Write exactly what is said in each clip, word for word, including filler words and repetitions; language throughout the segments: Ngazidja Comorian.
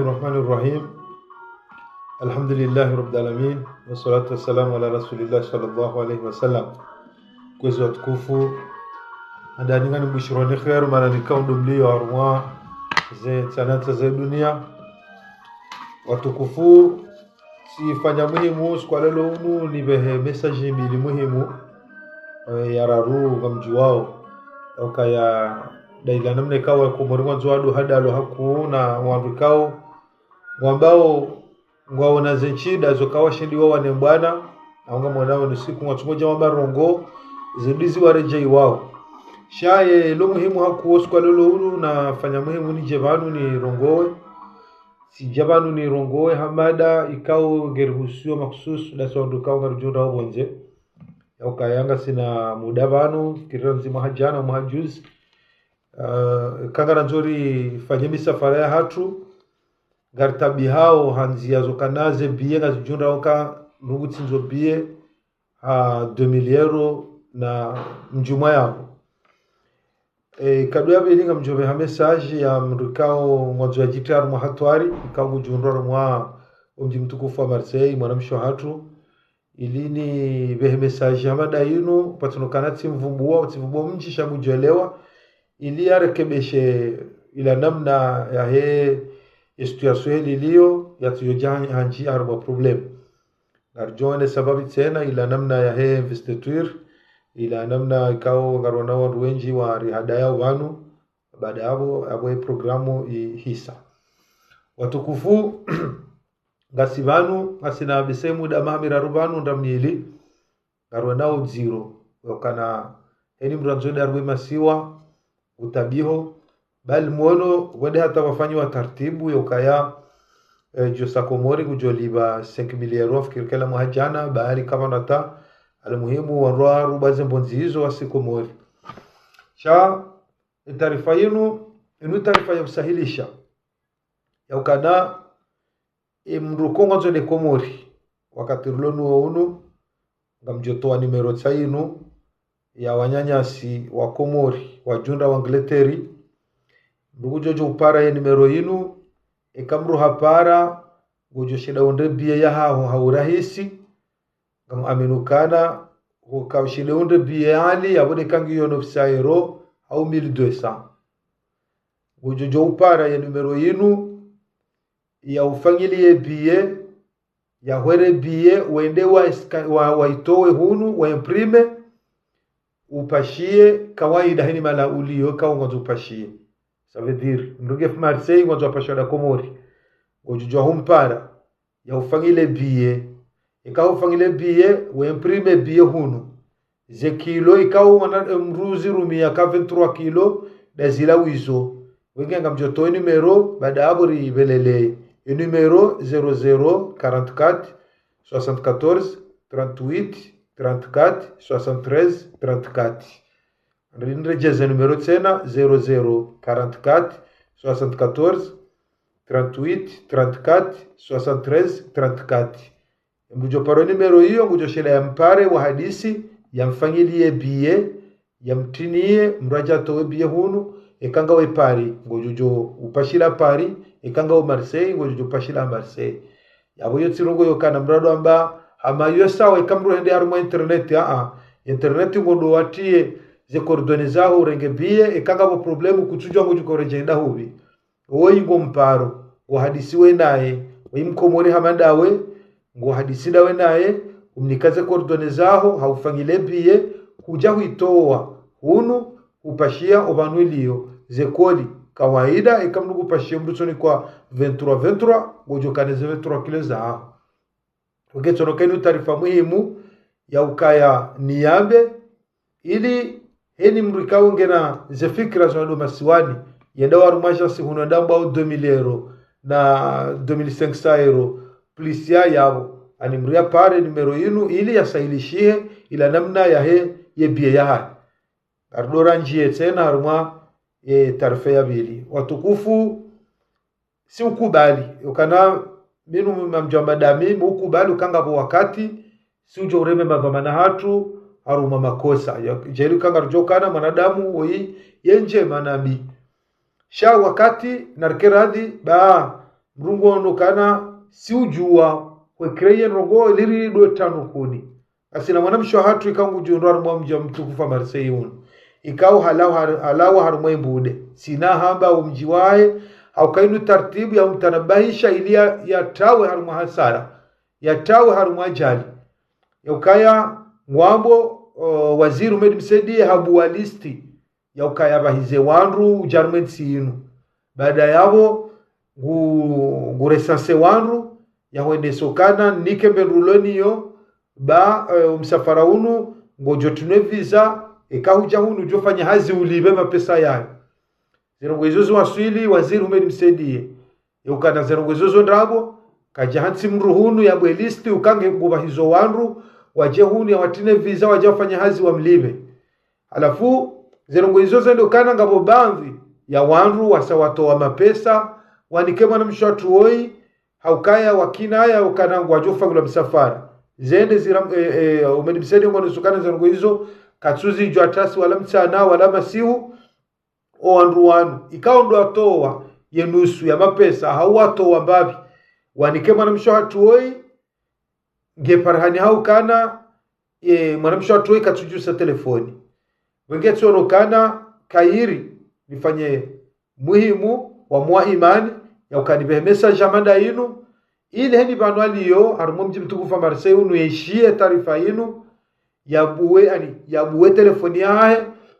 الرحمن الرحيم. الحمد لله رب العالمين، والصلاة والسلام على رسول الله صلى الله عليه وسلم. Kwezi watukufu, handani ngambushironi kheri, mana nikao ndo mlio harumwa ze tsanantsa ze dunia. Watukufu, tsifanya muhimu, siku wa leo unu nipvehe message mbili muhimu, eh, ya raru ngamdjuwao. Ukaya nda ila namna ikao Wakomori ngwandzo wado hadalo hakuu na wandru ikao wambao ngwaona ze ntsida zo kawashindiwa wane mbwana, na unga mwanao ni siku ngwatsungodja wamba ndrongoo, zindru ziwaredjei wao. Sha ye lo muhimu hakuu siku wa leo unu nafanya muhimu nidje pvanu nirongowe. Tsidja pvanu nirongowe ha mada ikao ngerihusuo makhsusu, ndasi wandru ikao ngarudjihundrao pvondze. Ya ukaya ngasina muda pvanu, fikira ndzima ha djana, mwaha juzi. Ah, eka ngarandzo rifanye misafara yahatru, ngaritabihao ha ndzia zo kana ze billet ngazidjihundrao ka nungu tsi ndzo billet ha deux mille euros na mdjumwa yapvo. E, nkado ya pvili ngamdjopveha message ya mndru ikao ngwandzo yadjitriye harumwa hatwari, ikao ngudjihundrao harumwa omdji mtukufu wa Marseille, mwanamshe wahatru. Ili nipvehe message ya mada inu, pvatsina ukana tsimvumbua, tsimvumbua mdji sha ngudjoelewa, ili yarekebeshe ila namna yahe ye situation heli iliyo, yatsudjo dja handji harumwa problème. Ngaridjo one sababu tsena ila namna yahe investiture, ila namna ikao ngarona wandru wendji warihadaya pvanu, baada yapvo, yapvo ye programu ihisa. Watukufu, ngasi pvanu, ngasina bise muda maha miraru pvanu nda mili, ngarwena udziro, ya ukana heni mndru andzo nda harumwa masiwa, utabiho, bali mwono, wende hata wafanyiwa tartibu, ya ukaya, eh, djo sa Komori, ngudjo lipva cinq mille euros, fikiri kela mwaha djana, bahari kama nata, alimuhimu, wandru waruba ze mbondzi izo wasi Komori. Sha, e taarifa inu, inu taarifa ya usahilisha. Ya ukana, e mndru ikao ngwandzo nde Komori, wakati rilo nuwo unu, ngamdjotowa nimero tsa inu, ya wananyasi wa Komori, wadjihundrao wa Angleterre. Mndru ngudjo djo upara ye nimero inu, eka mndru hapara, ngudjo shinda uhundre billet yahaho ha urahisi, ngamu amini ukana, uka ushinde uhundre billet hali, yapvo neka ngiyo neuf cents euros, hau mille deux cents. Ngudjo djo upara ye nimero inu, ya ufanyiliye billet, ya hwere billet, wende wa iska-, wa, wa itowe hunu, wa imprime, upashiye, kawaida heni mahala uliyo, ikao ngwandzo upashiye. Ça veut dire, mndru nge Marseille, ngwandzo apashiwa nda Komori. Ngudjo djo humpara, ya ufanyile billet. Eka ufanyile billet, we imprime billet hunu. Ze kilo ikao mwana, e, mndru uzirumia ka vingt-trois kilo, nda zila wizo. Wenge ngamdjotowa e nimero, baada yapvo ripvelele. E nimero zéro zéro quarante-quatre soixante-quatorze trente-huit trente-quatre soixante-treize trente-quatre. Nri-, nredjeze nimero tsena, zéro zéro quarante-quatre soixante-quatorze trente-huit trente-quatre soixante-treize trente-quatre. Mndru djo paro nimero iyo, ngudjo shinda yampare wahadisi, yamfanyiliye billet, yamtriniye, mndru adje atowe billet hunu, eka ngawe Paris, ngudjo djo upashila Paris, eka ngawe Marseille, ngudjo djo upashila Marseille. Yapvo iyo tsi ndrongoo yo kana mndru ado amba, hama iyo sawa, eka mndru hende harumwa internet, aa. Internet ngondo watriye ze coordonnées zaho urenge billet, eka ngapvo problème kutsudjuwa ngudjo ukoredjeyi nda hupvi. Woyi ngo mparo, ngo hadisi we naye, woyi Mkomori hama ndawe, ngo hadisi ndawe naye, umnika ze coordonnées zaho, ha ufanyile billet, hudja huitowa, hunu, hupashiya opvanu iliyo, ze koli, kawaida, eka mndru kupashiya mndru tsonikwa vingt-trois, vingt-trois, ngodjo kana ze vingt-trois kilo zaho. Wenge tsono keni taarifa muhimu ya ukaya niyambe, ili heni mndru ikao ngena ze fikira zo nado masiwani, yenda harumwa agence hunu ndambwao deux mille euros na deux mille cinq cents euros, plus ya yapvo. Ani mndru yapare nimero inu, ili yasahilishihe, ila namna yahe, ye billet yahahe. Ngaridjo randjiye tsena harumwa, e, taarifa ya pvili. Watukufu, si ukubali. Yo kana minu mamdjwamba ndami, mi ukubali uka ngapvo wakati, si udjo ureme madhwamana hatru, harumwa makosa. Ya, djeli uka ngaridjo kana mwanadamu, woyi, ye ndjema na mbi. Sha wakati, narike radhi, ba, mdru nguono ukana si udjuwa hwe créer ndrongoo ili ridjo tanu kuni. Ngasina mwanamshe wahatru ikao ngudjo ndo harumwa mdji mtukufu wa Marseille unu. Ikao halawa har-, halawa harumwa imbude. Sina hamba umdji wahe, hauka inu tartibu ya umtanabahisha ili ya, yatawe harumwa hasara, yatawe harumwa ajali. Ya ukaya ngwambo, o, waziri Houmed Msaidié habuwa liste ya ukaya pvahize wandru udja harumwa entsi inu. Baada yapvo, ngu, ngu recenser wandru, yahwonesa ukana nike mbe ndruloni yo, ba, eh, umsafara unu, ngodjo tunwe visa, eka hudja hunu udjo fanya hazi ulipve mapesa yayo. Zendrongoo izo ziwaswili waziri Houmed Msaidié. Ya ukana zendrongoo izo zo ndrabo, kadja hantsi mdru hunu yabuwe liste uka nge ngupvahizo wandru, wadje hunu yawatrine visa, wadje wafanye hazi wamlipve. Halafu, zendrongoo izo zende ukana ngapvo baadhwi ya wandru wasa watowa mapesa, wanike mwanamshe wahatru woyi, haukaya wakinaya ukana ngwadjo fanyilwa msafara. Zende zira, eh, eh, Houmed Msaidié nguonesao ukana zendrongoo izo, katsuzidjuwa hata si wala mtsana, wala masihu, o wandru wanu, ikao ndo watowa ye nusu ya mapesa, hau watowa mbapvi, wanike mwanamshe wahatru woyi, nge parihani haukana, e, mwanamshe wahatru woyi katsudjusa telefoni. Wenge tsiono ukana kayiri, nifanye muhimu wa mwa imani, ya ukani pvehe message hama nda inu, ili heni pvanu aliyo, harumwa mdji mtukufu wa Marseille unu yaishiye taarifa inu, yabuwe, ani, yabuwe telefoni yahahe,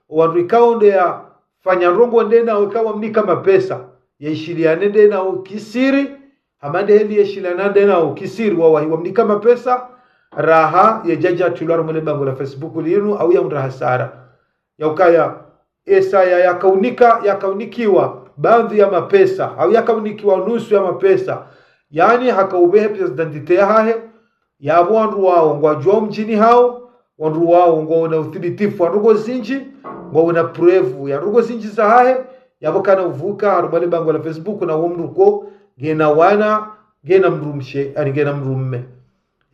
o wandru ikao nde yafanya ndrongoo nde nao ikao wamnika mapesa, yaishiliane nde nao kisiri, hama nde heli yaishiliana nde nao kisiri, wawahi wamnika mapesa, raha yadjadja yatrilwa harumwa le bangwe la Facebook linu, au yahundra hasara. Ya ukaya, esaya yakaunika, yakaunikiwa baadhwi ya mapesa, au yakaunikiwa nusu ya mapesa, yaani hakaupvehe pièce d'identité yahahe, yapvo wandru wao ngwadjuwao mdjini hawo, wandru wao ngwaona uthibitifu wa ndrongoo zindji, ngwaona preuve ya ndrongoo zindji zahahe, yapvo kana uvuka harumwa le bangwe la Facebook na uwo mdru ko, ngena wana, ngena mdrumshe, ani ngena mdrumme.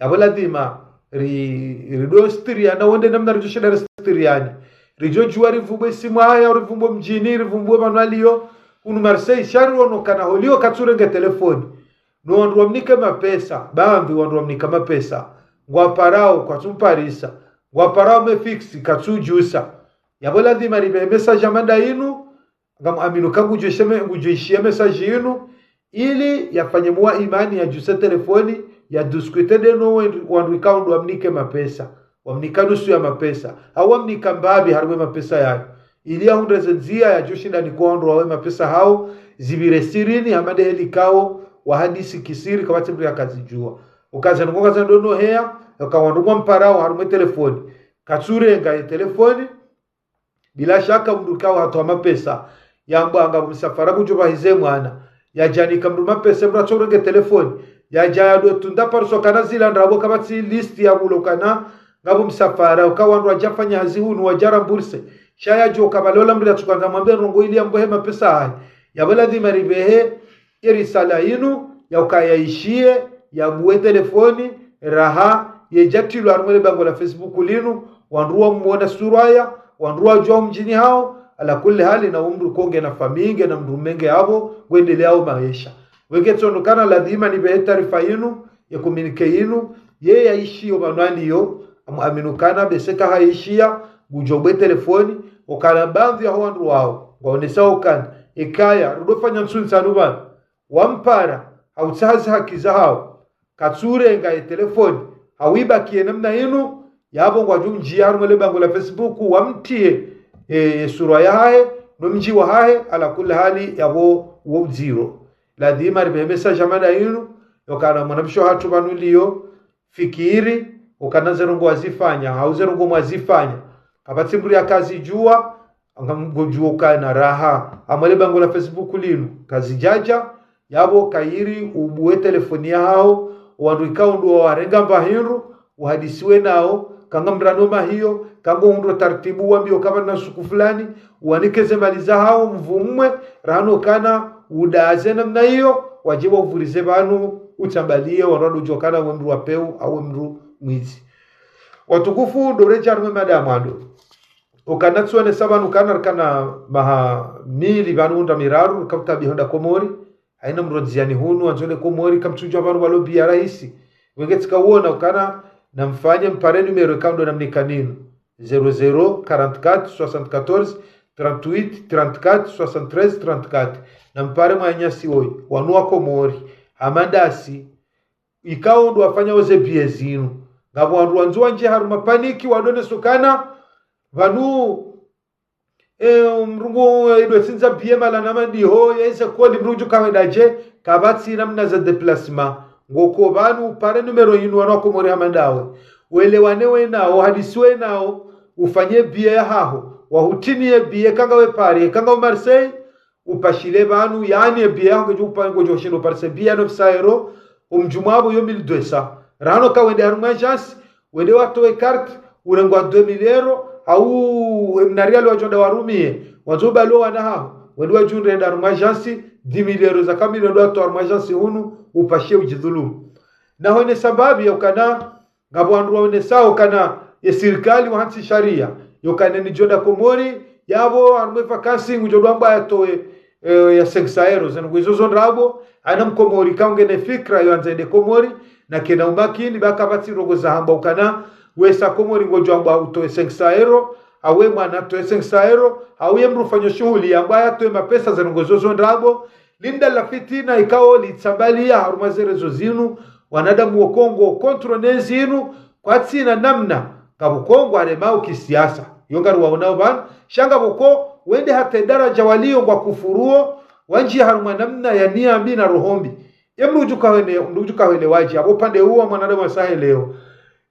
Yapvo lazima ri, ridjo stiriana, wonde namna ridjo shinda ristiriane. Ridjo djuwa ripvumbwe simu yahahe, ripvumbwe mdjini, ripvumbwe pvanu aliyo, hunu Marseille, sha riono ukana holiyo katsurenge telefoni. No wandru wamnike mapesa, baadhwi wandru wamnika mapesa, ngwaparao kwatsumparisa, ngwaparao me fixe katsudjusa. Yapvo lazima ripvehe message hama nda inu, ngamuaminu ka ngudjo ishiye me-, ngudjo ishiya message inu, ili yafanye mwa imani yadjuse telefoni, yadiscute nde no wendru-, wandru ikao ndo wamnike mapesa, wamnika nusu ya mapesa, au wamnika mbapvi harumwa ye mapesa yayo. Ili yahundre ze ndziya yadjo shinda nike wandru wawo ye mapesa hawo, zipvire sirini, hama nde heli ikao, wahadisi kisiri, kapvatsi mdru yakazidjuwa. Uka zendrongoo ngaza ndo no heya, uka wandru ngwamparao harumwa ye telefoni. Katsurenga ye telefoni, bila shaka mdru ikao hatowa mapesa, yambwa ngapvo msafara ngudjo pvahize mwana, yadja yanika mdru mapesa, mdru yatsorenge telefoni, yadja yado tunda parisa ukana zila ndrabo kapvatsi liste ya bulo ukana ngapvo msafara, uka wandru wadja fanya hazi hunu, wadja rembourser. Sha yadjo uka pvalola mdru yatsukandza mwambe ndrongoo ili yambuwe he mapesa yahahe. Yapvo lazima ripvehe ye risala inu, ya ukaya yaishiye, yabuwe telefoni, raha yadjatrilwa harumwa le bangwe la Facebook linu, wandru wamuona sura ya, wandru wadjuwao mdjini hawo, ala kulli hali na uwo mdru ko ngena famiyi, ngena mdrumme nge yapvo, ngwendeleao maesha. Wenge tsiono ukana lazima nipvehe taarifa inu, ye communiqué inu, ye yaishiyo pvanu aliyo, amuaminu ukana bese ka haishiya, ngudjo buwe telefoni, ukana baadhwi yaho wandru wawo, ngwaonesao ukana, ekaya, rudofanya ntsu ntsanu pvanu, wampara, hautsaha ze haki zahawo, katsurenga ye telefoni, hau ibakiye namna inu, yapvo ngwadjo mdjiya harumwa le bangwe la Facebook, wamtriye, e, ye sura yahahe, no mdji wahahe, ala kulli hali yapvo wo udziro. Lazima ripvehe message hama nda inu, ya ukana mwanamshe wahatru pvanu liyo, fikiri, ukana zendrongoo wazifanya, hau zendrongoo mwazifanya. Kapvatsi mdru yakazidjuwa, ngamdjo djuwa ukana raha. Harumwa le bangwe la Facebook linu, kazidjadja, yapvo kayiri ubuwe telefoni yahawo, wandru ikao ndo warenga mba hindru, uhadisiwe nawo, ka ngamrano mahiyo, ka ngohundro taratibu wambiyo kapvana suku fulani, uwanike ze mali zahawo, mvumwe, raha no ukana, udaze namna iyo, wadje wavurize pvanu, utsambaliye, wandru wadodjo ukana we mdru wa pewu, au we mdru mwizi. Watukufu, ndo redja harumwa ye mada ya mwando. Ukana tsionesa pvanu ukana rikana maha mili pvanu hunda miraru, rika utabiho nda Komori, Haina mndru ndziani hunu, wandzo le Komori, kamtsudjuwa pvanu pvalo bia rahisi. Wenge tsika uona ukana, namfanye mpare numéro ikao ndo namnika ninu. Zéro zéro quarante-quatre soixante-quatorze trente-huit trente-quatre soixante-treize trente-quatre. Nampare mwananyasi woyi, wanu wa Komori, hama ndasi, ikao ndo wafanyao ze bia zinu. Ngapvo wandru wandzo wandjie harumwa paniki, wadone sukana, pvanu, e, mndru ngu, e, idwe tsindza bia mala na madiho, yeze koli mndru udjuka wenda dje, kapvatsi namna za déplacement. Ngoko pvanu, pare numéro inu wanu wa Komori hama ndawe. Welewane wenao, hadisi wenao, ufanye bia yahaho. Wahutiniye bia, eka ngawe Paris, eka ngawe Marseille, upashile pvanu, yaani ye bia yaho ngedjo upa-, ngodjo ushinda uparise bia neuf cents euros, omdjumwa pvo yo mille deux cents. Rahana uka wende harumwa agence, wende watowe carte, urengwa deux mille euros, hau emna riali wadjo nda warumie, wandzo ubalo wana haho, wende wadjunde harumwa agence, dix mille euros za kamili wende watowe harumwa agence hunu, upashe udjidhulumu. Naho ne sababu ya ukana, ngapvo wandru waonesao ukana ye sirikali wahantsi sharia, yokana nidjo nda Komori, yapvo harumwa vacances ngudjo ndo amba yatowe, e, ya cinq cents euros. Zinu ngizo zo ndrabo, haina mkomori kaungena fikira yo andza yende Komori, na kena umakini, ba kapvatsi ndrongoo za hamba ukana, wesa Komori ngodjo amba utowe cinq cents euros, hau ye mwana atowe cinq cents euros, hau ye mndru ufanya shuhuli, amba yatowe mapesa, zinu ngizo zo ndrabo, linda la fitina ikao litsambaliya harumwa ze réseaux zinu, wanadamu wo Kongo, contre ne zinu, kwatsina namna, ngapvo Kongo waremao kisiasa. Yo ngari waonao pvanu, sha ngapvo ko, wende hata daraja waliyo ngwakufuruo, wandjie harumwa namna ya nia mbi na roho mbi. Ye mndru udjuka wene, mndru udjuka wene wadji, apvo pvandze uwa mwanadamu wa sahe leo.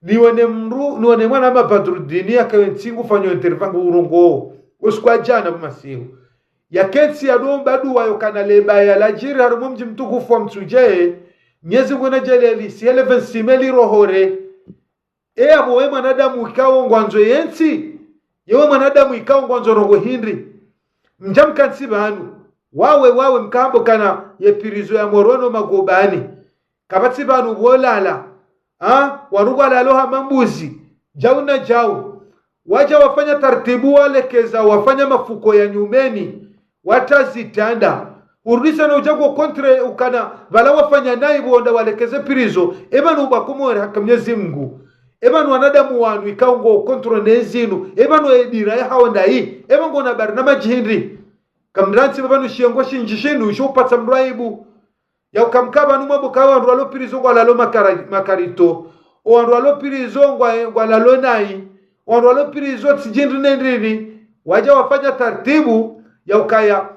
Niwone mndru, niwone mwana hama Badrudini yakaye ntsi ngufanyo interview ngu urongoa. Usiku wa djana pvo masihu. Yakentsi yadomba dua yokana le baya ladjiri harumwa mdji mtukufu wa Mitsudje, Mnyezi Mngu nadjaanlie lisiye le vingt-six mai lirohore. E apvo we mwanadamu ikao ngwandzo yentsi, yewe mwanadamu ikao ngwandzo ndrongoo hindri. Mdja mkantsi pvanu, wawe, wawe mkahamba ukana ye prison ya Moroni Magobani. Kapvatsi pvanu pvolala. Ha? Wandru ngwalalo hama mbuzi. Djau na djau. Wadja wafanya taratibu walekeza, wafanya mafuko ya nyumeni. Watra zitranda. Urudisa na udja ngo contre ukana, pvala wafanya nayi pvo wenda walekeze prison. Epvanu uba Komori haka Mnyezi Mngu. Epvanu wanadamu wanu ikao ngo contre ne zinu. Epvanu edira yahawo ndayi. Epvanu ngona bari na madjihindri. Kamrantsi pvanu shiyengo shindji shinu, sho upatsa mndru aibu. Yauka mka pvanu mwambo ka wandru walo prison ngwalalo makara-, makarito. O wandru walo prison ngwa-, ngwalalo nayi. O wandru walo prison tsi djindri ne ndrini. Wadja wafanya taratibu, yaukaya.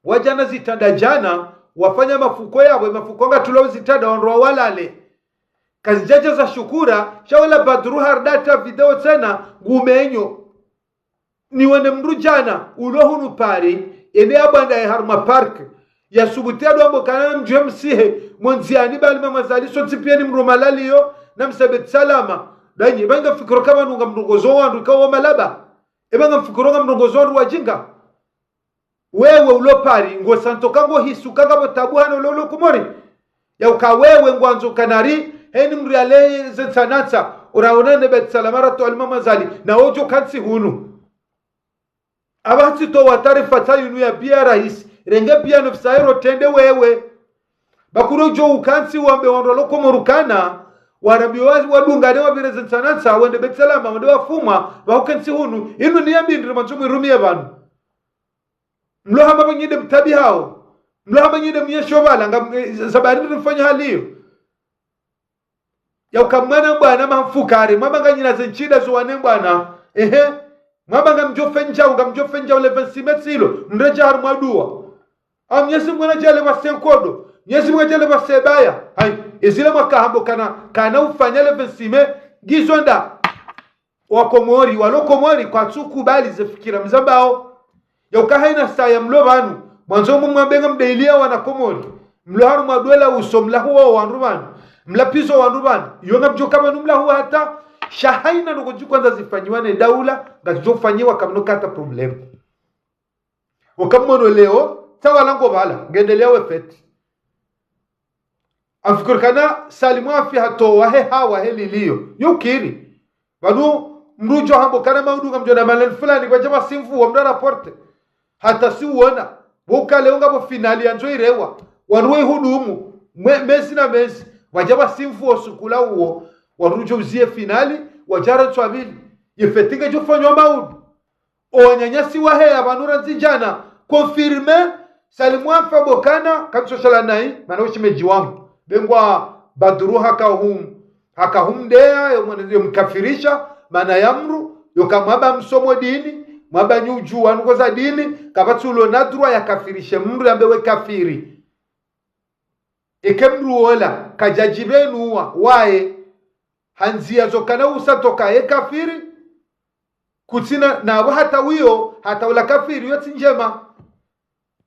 Wadja na zitranda djana, wafanya mafuko yapvo, mafuko ngatulao zitranda wandru wawalale. Kazidjadja za shukura, sha wela Badru harudi hata video tsena, ngumenyo. Niwone mndru djana, ulo hunu Paris, yende yabwanda ye harumwa parc. Yasubuti yadwambo kana mdjuwe msihe, mo ndziani bali mama zali sontsi piya ni mndru malaliyo, na msabeti salama. Danyi, eba ngamfikiro ka pvanu ngamrongozo wandru ikao malaba. Eba ngamfikiro ngamrongozo wandru wadjinga. Wewe ulo Paris, ngo santoka ngo hisuka ngapvo tabu hana ulo, ulo Komori. Yauka wewe ngwandzo kanari, heni mndru yale ze ntsanantsa, uraona ne Beit Salam ratru Al Imam Azali, na wodjo kantsi hunu. Aba hatsi towa taarifa tsa yinu ya biya rahisi, renge biya neuf cents euros trende wewe. Bakuro djo ukantsi wambe wandru walo Komori ukana, warambiwa wadungane wapvire ze ntsanantsa, wende Beit Salam, wende wafumwa, ba ukantsi hunu, inu ni ya mbi ndri mandzo mwirumiye pvanu. Mlo hamba pvanyinde mtabi hawo. Mlo hamba nyinde mnyesho pvala, nga, eh, zabari mfanya haliyo. Yauka mwana mbwana mamfukare, mwamba nganyina ze ntsida zo wane mbwana. Ehe. Mwamba ngamdjo fendja, ngamdjo fendja ule vingt-six mai tsilo, mredja harumwa dua. Au Mnyezi Mngu nadjaanlie pvase nkodo, Mnyezi Mngu nadjaanlie pvase baya. Hayi, ezile mwakahamba ukana, kana ufanya le vingt-six mai, ngizo nda. Wakomori, walo Komori, kwatsu kubali ze fikira mzambao. Yauka haina saya mlo pvanu, mwandzo mumwambe ngamdeiliya wana Komori. Mlo harumwa dwela uso mlahuwa wandru pvanu. Mlapizo wandru pvanu. Iyo ngamdjo ka pvanu mlahuwa hata, sha haina ndrongoo djo kwandza zifanyiwa ne daula, ngazidjo fanyiwa kamno kata problème. Uka mmono leo, tawala ngo pvala, ngendeleya we fête. Amfikiri kana Salim Afi hatowa he hawa he liliyo. Yukiri. Pvanu mndru djo hamba ukana maudu ngamdjo na malani fulani kwadja masimfu wa mndru rapporte. Hata si uona. Woka leo ngapvo finali yandzo irewa. Wandru wayihudumu, mwe-, mezi na mezi. Wadja wasimfu wo usiku ula uwo, wandru wadjo uziye finali, wadja ratswa pvili. Ye feti ngedjo fanywa maudu. Owananyasi waheya pvanu randzi djana, confirmé, Salimu Mfa Bokana, kamtso shala nayi, mana wo shemedji wangu. Be ngwa Badru haka hum-, haka humdeya, yo mwana, yo mkafirisha, mana ya mdru, yo ka mwaba msomo dini, mwaba nyudjuwa nuko za dini, kapvatsi ulo na droit ya kafirishe mdru yambe we kafiri. Eke mdru wola, kadja djipvenuwa, waye, ha ndziya zo kana usa toka ye kafiri, kutsina, na apvo hata wiyo, hata ula kafiri, yo tsi ndjema.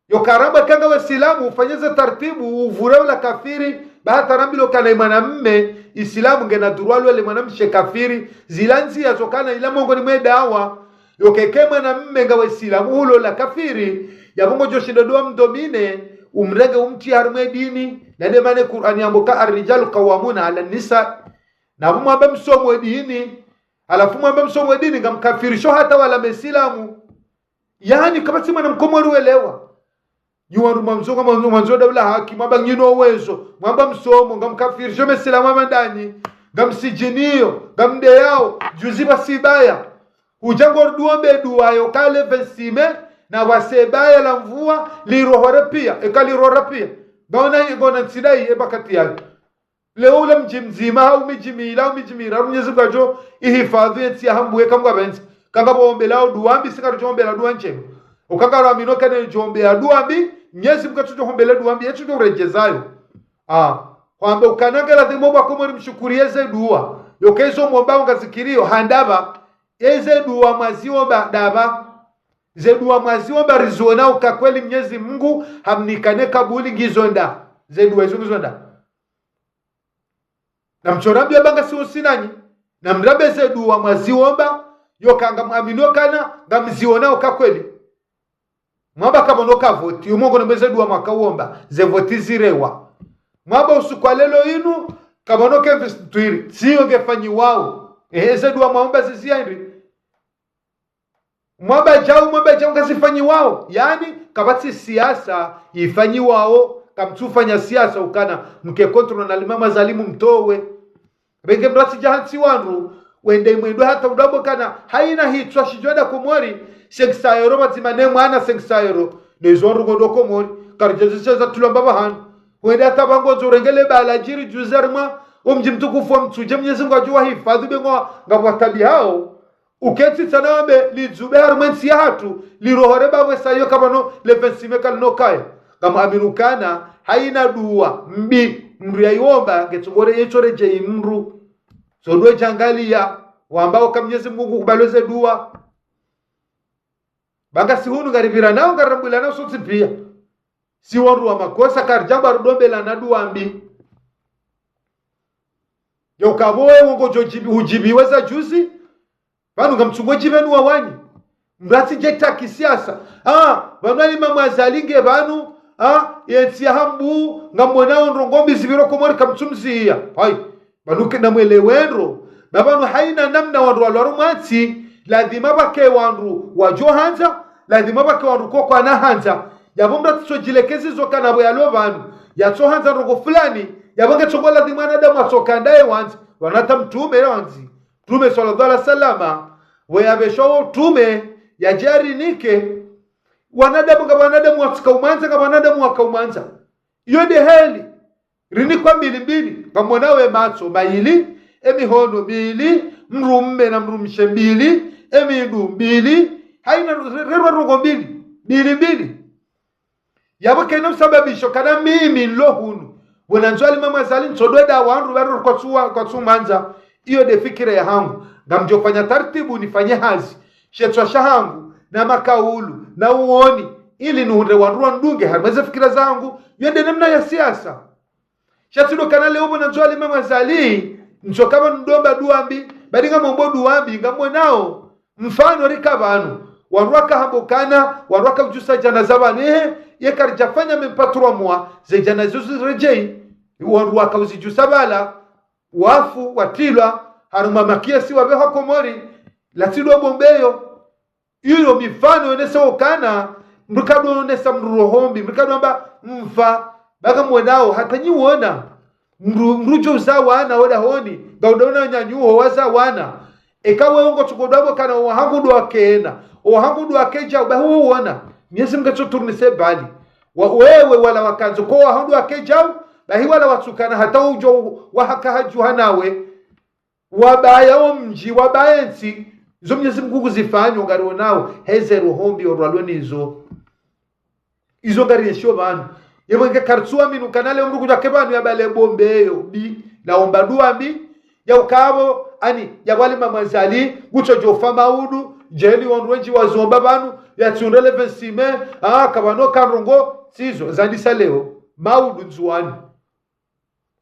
Yo ka rambwa eka ngawe silamu, ufanye ze tartibu, uvure ula kafiri, ba hata rambilwa kana ye mwanamme, isilamu ngena droit lwele mwanamshe kafiri, zila ndziya zo kana ila mongoni mwe dawa, yo keke mwanamme ngawe silamu, ulola kafiri, yapvo ngodjo shinda ndo wa mdomine, umrenge umtriye harumwa ye dini, na nde mana Kur'ani yambo ka الرجال قوامون على النساء. Na pvo mwamba msomo we dini, halafu mwamba msomo we dini, ngamkafirisho hata wala mesilamu. Yaani, kapvatsi mwana mkomori welewa. Nyi wandru mwamzonga, mwandzo, mwandzo daula haki, mwamba nyi no uwezo, mwamba msomo, ngamkafirisho mesilamu hama ndanyi, ngamsijiniyo, ngamdeyao, juzi pvasi baya. Udja ngorudi wombe duwa yo ka le vingt-six mai, na pvwase baya la mvua, lirohore piya, eka lirora piya. Ngaona, ngaona ntsi ndayi, e bakati yayo. Leo ula mdji mdzima, hau midji mili, hau midji miraru, Mnyezi Mungu ngudjo ihifadhwi ye ntsi ya hambu eka Mungu hapvendza. Kangapvo wombelao duwa mbi, si ngaridjo wombela duwa ndjema. Uka ngaro amino kana djo wombea duwa mbi, Mnyezi Mungu katsudjo hombele duwa mbi, yetsudjo uredjezayo. Ah, hwamba ukana nge ladhimu wa Komori mshukuriye ze duwa. Yo ka izo mwombao ngazikiriyo, ha ndapvi, eze duwa mwaziomba ndapvi. Ze duwa mwaziomba riziona uka kweli Mnyezi Mungu hamnikane kabuli ngizo nda. Ze duwa izo ngizo nda. Na mtsorambiwa ba ngasi usi nanyi, na mrambe ze duwa mwaziomba, yo ka ngamwaminio kana ngamziona uka kweli. Mwamba kapvono ka voti, umongo na mwe ze duwa mwaka uomba, ze voti zirewa. Mwamba usiku wa leo inu, kapvono ke investiture, tsiyo ngefanyiwao. Ehe, ze duwa mwaomba ziziya hindri. Mwamba djau, mwamba djau ngazifanyiwao. Yaani, kapvatsi siasa ifanyiwao, kamtsufanya siasa ukana, mke contre na limama zalimu mtowe. Pvenge mratsi dja hantsi wandru, wende mwendo hata udambo kana, haina hitswa shidjo nda Komori, cinq cents euros pvadzima ne mwana cinq cents euros. Ne izo ndrongoo ndo Komori, karidja zishe za tulwa mbapvi hanu. Wende hata pvangondzo urengele bala djiri juzi harimwa, wo mdji mtukufu wa Mitsudje Mnyezi Mungu ngudjo wahifadhwi be ngo ngapvo wataabihao. Uketsi tsena wambe lidzube harimwa entsi yahatru, lirohore bapvo sa iyo kapvano le vingt-six mai kalino kaya. Ngamwamini ukana, haina duwa mbi, mndru yaiomba, ngetsongore yetsoredjeyi mndru. Zo duwa djangaliya, wamba uka Mnyezi Mungu kubalo ze duwa. Ba ngasi hunu ngaripviranao, ngarirambwilanao sontsi piya. Si wandru wa makosa, karidjamba rudombelana duwa mbi. Yo kapvo we wongodjo djibi-, udjibiwe za juzi, pvanu ngamtsungo djipvenuwa wanyi. Mratsi dje taki siasa. Ah, pvanu alimamu Azali nge pvanu, ah, yentsi ya hambu, ngamwonao ndrongoo mbi zipviro Komori kamtsumziya. Hayi, pvanu ke namwelewe ndro, ba pvanu haina namna wandru walwaro mwatsi, ladhima pvake wandru wadjo handza, ladhima pvake wandru kokwana handza. Yapvo mratsi tsodjilekezi zo kana pvo yalo pvanu, yatso handza ndrongoo fulani, yapvo ngetsongo ladhima wanadamu watsoka ndaye wandza. Pvanu hata mtrume yawandzi. Mtrume swallallahu alaihi wasallama, we yapvesha wo mtrume, yadje yarinike, wanadamu ngapvo wanadamu watsika umwandza, ngapvo wanadamu waka umwandza. Iyo nde heli, rinikwa mbili mbili, ngamwonao we matso mayili, emihono mili, mdrume na mdrumshe mbili, emindru mbili, haina re-, rerwa ndrongoo mbili, mbili mbili. Yapvo kena usababisho kana mimi nilo hunu. Pvona ndzo alimamu Azali ntsodweda wandru pvaro kwatsuwa, kwatsumwandza. Iyo nde fikira yahangu. Ngamdjofanya tartibu nifanye hazi. Shetswa shahangu, na makaulu, na uoni, ili nihundre wandru wandunge harimwa ze fikira zahangu, iyo nde namna ya siasa. Sha tsi ndo kana leo pvona ndzo alimamu Azali, ntsoka pvanu ndomba duwa mbi, badi ngamombo duwa mbi, ngamwonao. Mfano rika pvanu, wandru waka hambokana, wandru waka udjusa djana za pvanu, ehe, ye karidjafanya même pas trois mois, ze djana zo ziredjeyi, wandru waka uzidjusa pvala, wafu, watrilwa, harumwa makesi wapvehwa Komori, latsi ndo bombeyo. Iyo mifano yonesa ukana, mdru kadjo onesa mdru roho mbi, mdru kadjo amba mfa, Baka mwonao, hata nyi wona. Mdru, mdru djo uza wana, oda honi. Ngauda ona nyanyu ho waza wana. Eka wewe ngotsukodwa bo kana owahangu ndo wakena. Owahangu ndo wakedjau, bahi wo wona. Mnyezi Mngu katso tourner bali. Wa, wewe wala wakandzo ko owahangu ndo wakedjau, bahi wala watsukana hata udjo wahaka hadjuha nawe. Wabaya omdji, wabaya entsi, izo Mnyezi Mngu kuzifanyo ngarionao, heze roho mbi orwalo nizo. Izo ngarienshio pvanu. Yepvo nge karitsuamini ukana leo mdru kudja ke pvanu yabale bombe yo mbi, naomba dua mbi, ya ukapvo, ani, ya wali Mama Azali, ngutsodjo ufa maudu, djeli wandru wendji wazomba pvanu, yatsiundre le vingt-six mai, ah, kapvano kandrongo, tsizo, zandisa leo, maudu Ndzuwani.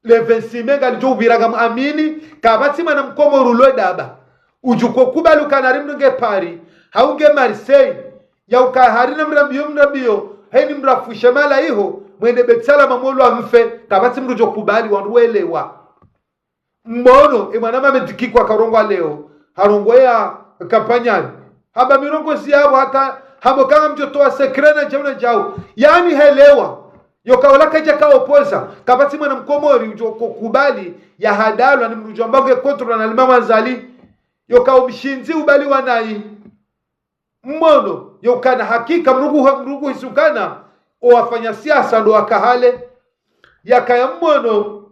Le vingt-six mai ngalidjo upvira ngamwamini, kapvatsi mwana mkomori ulo daba. Udjo ukubali ukana hari mdru nge Paris, hau nge Marseille, ya uka hari na mrambiyo mrambiyo, heni mrafushe mala iho, mwende Beit Salam mwolwa mfe, kapvatsi mdru djo kubali wandru welewa. Mbono, e mwana mame dikikwa karongoa leo, harongoa ya kampanyani. Hamba mirongo siyapvo hata, hamba kanga mdjo towa secret na djau na djau. Yaani helewa. Yoka wala kadja ka opposer. Kapvatsi mwana mkomori udjo ko kubali ya hadalwa ni mdru djo amba nge contre na Imam Azali. Yoka omshindzi ubali wa nayi. Mmono, yokana hakika mdru ku, mdru kuhisukana, owafanya siasa ndo waka hale. Yakaya mmono,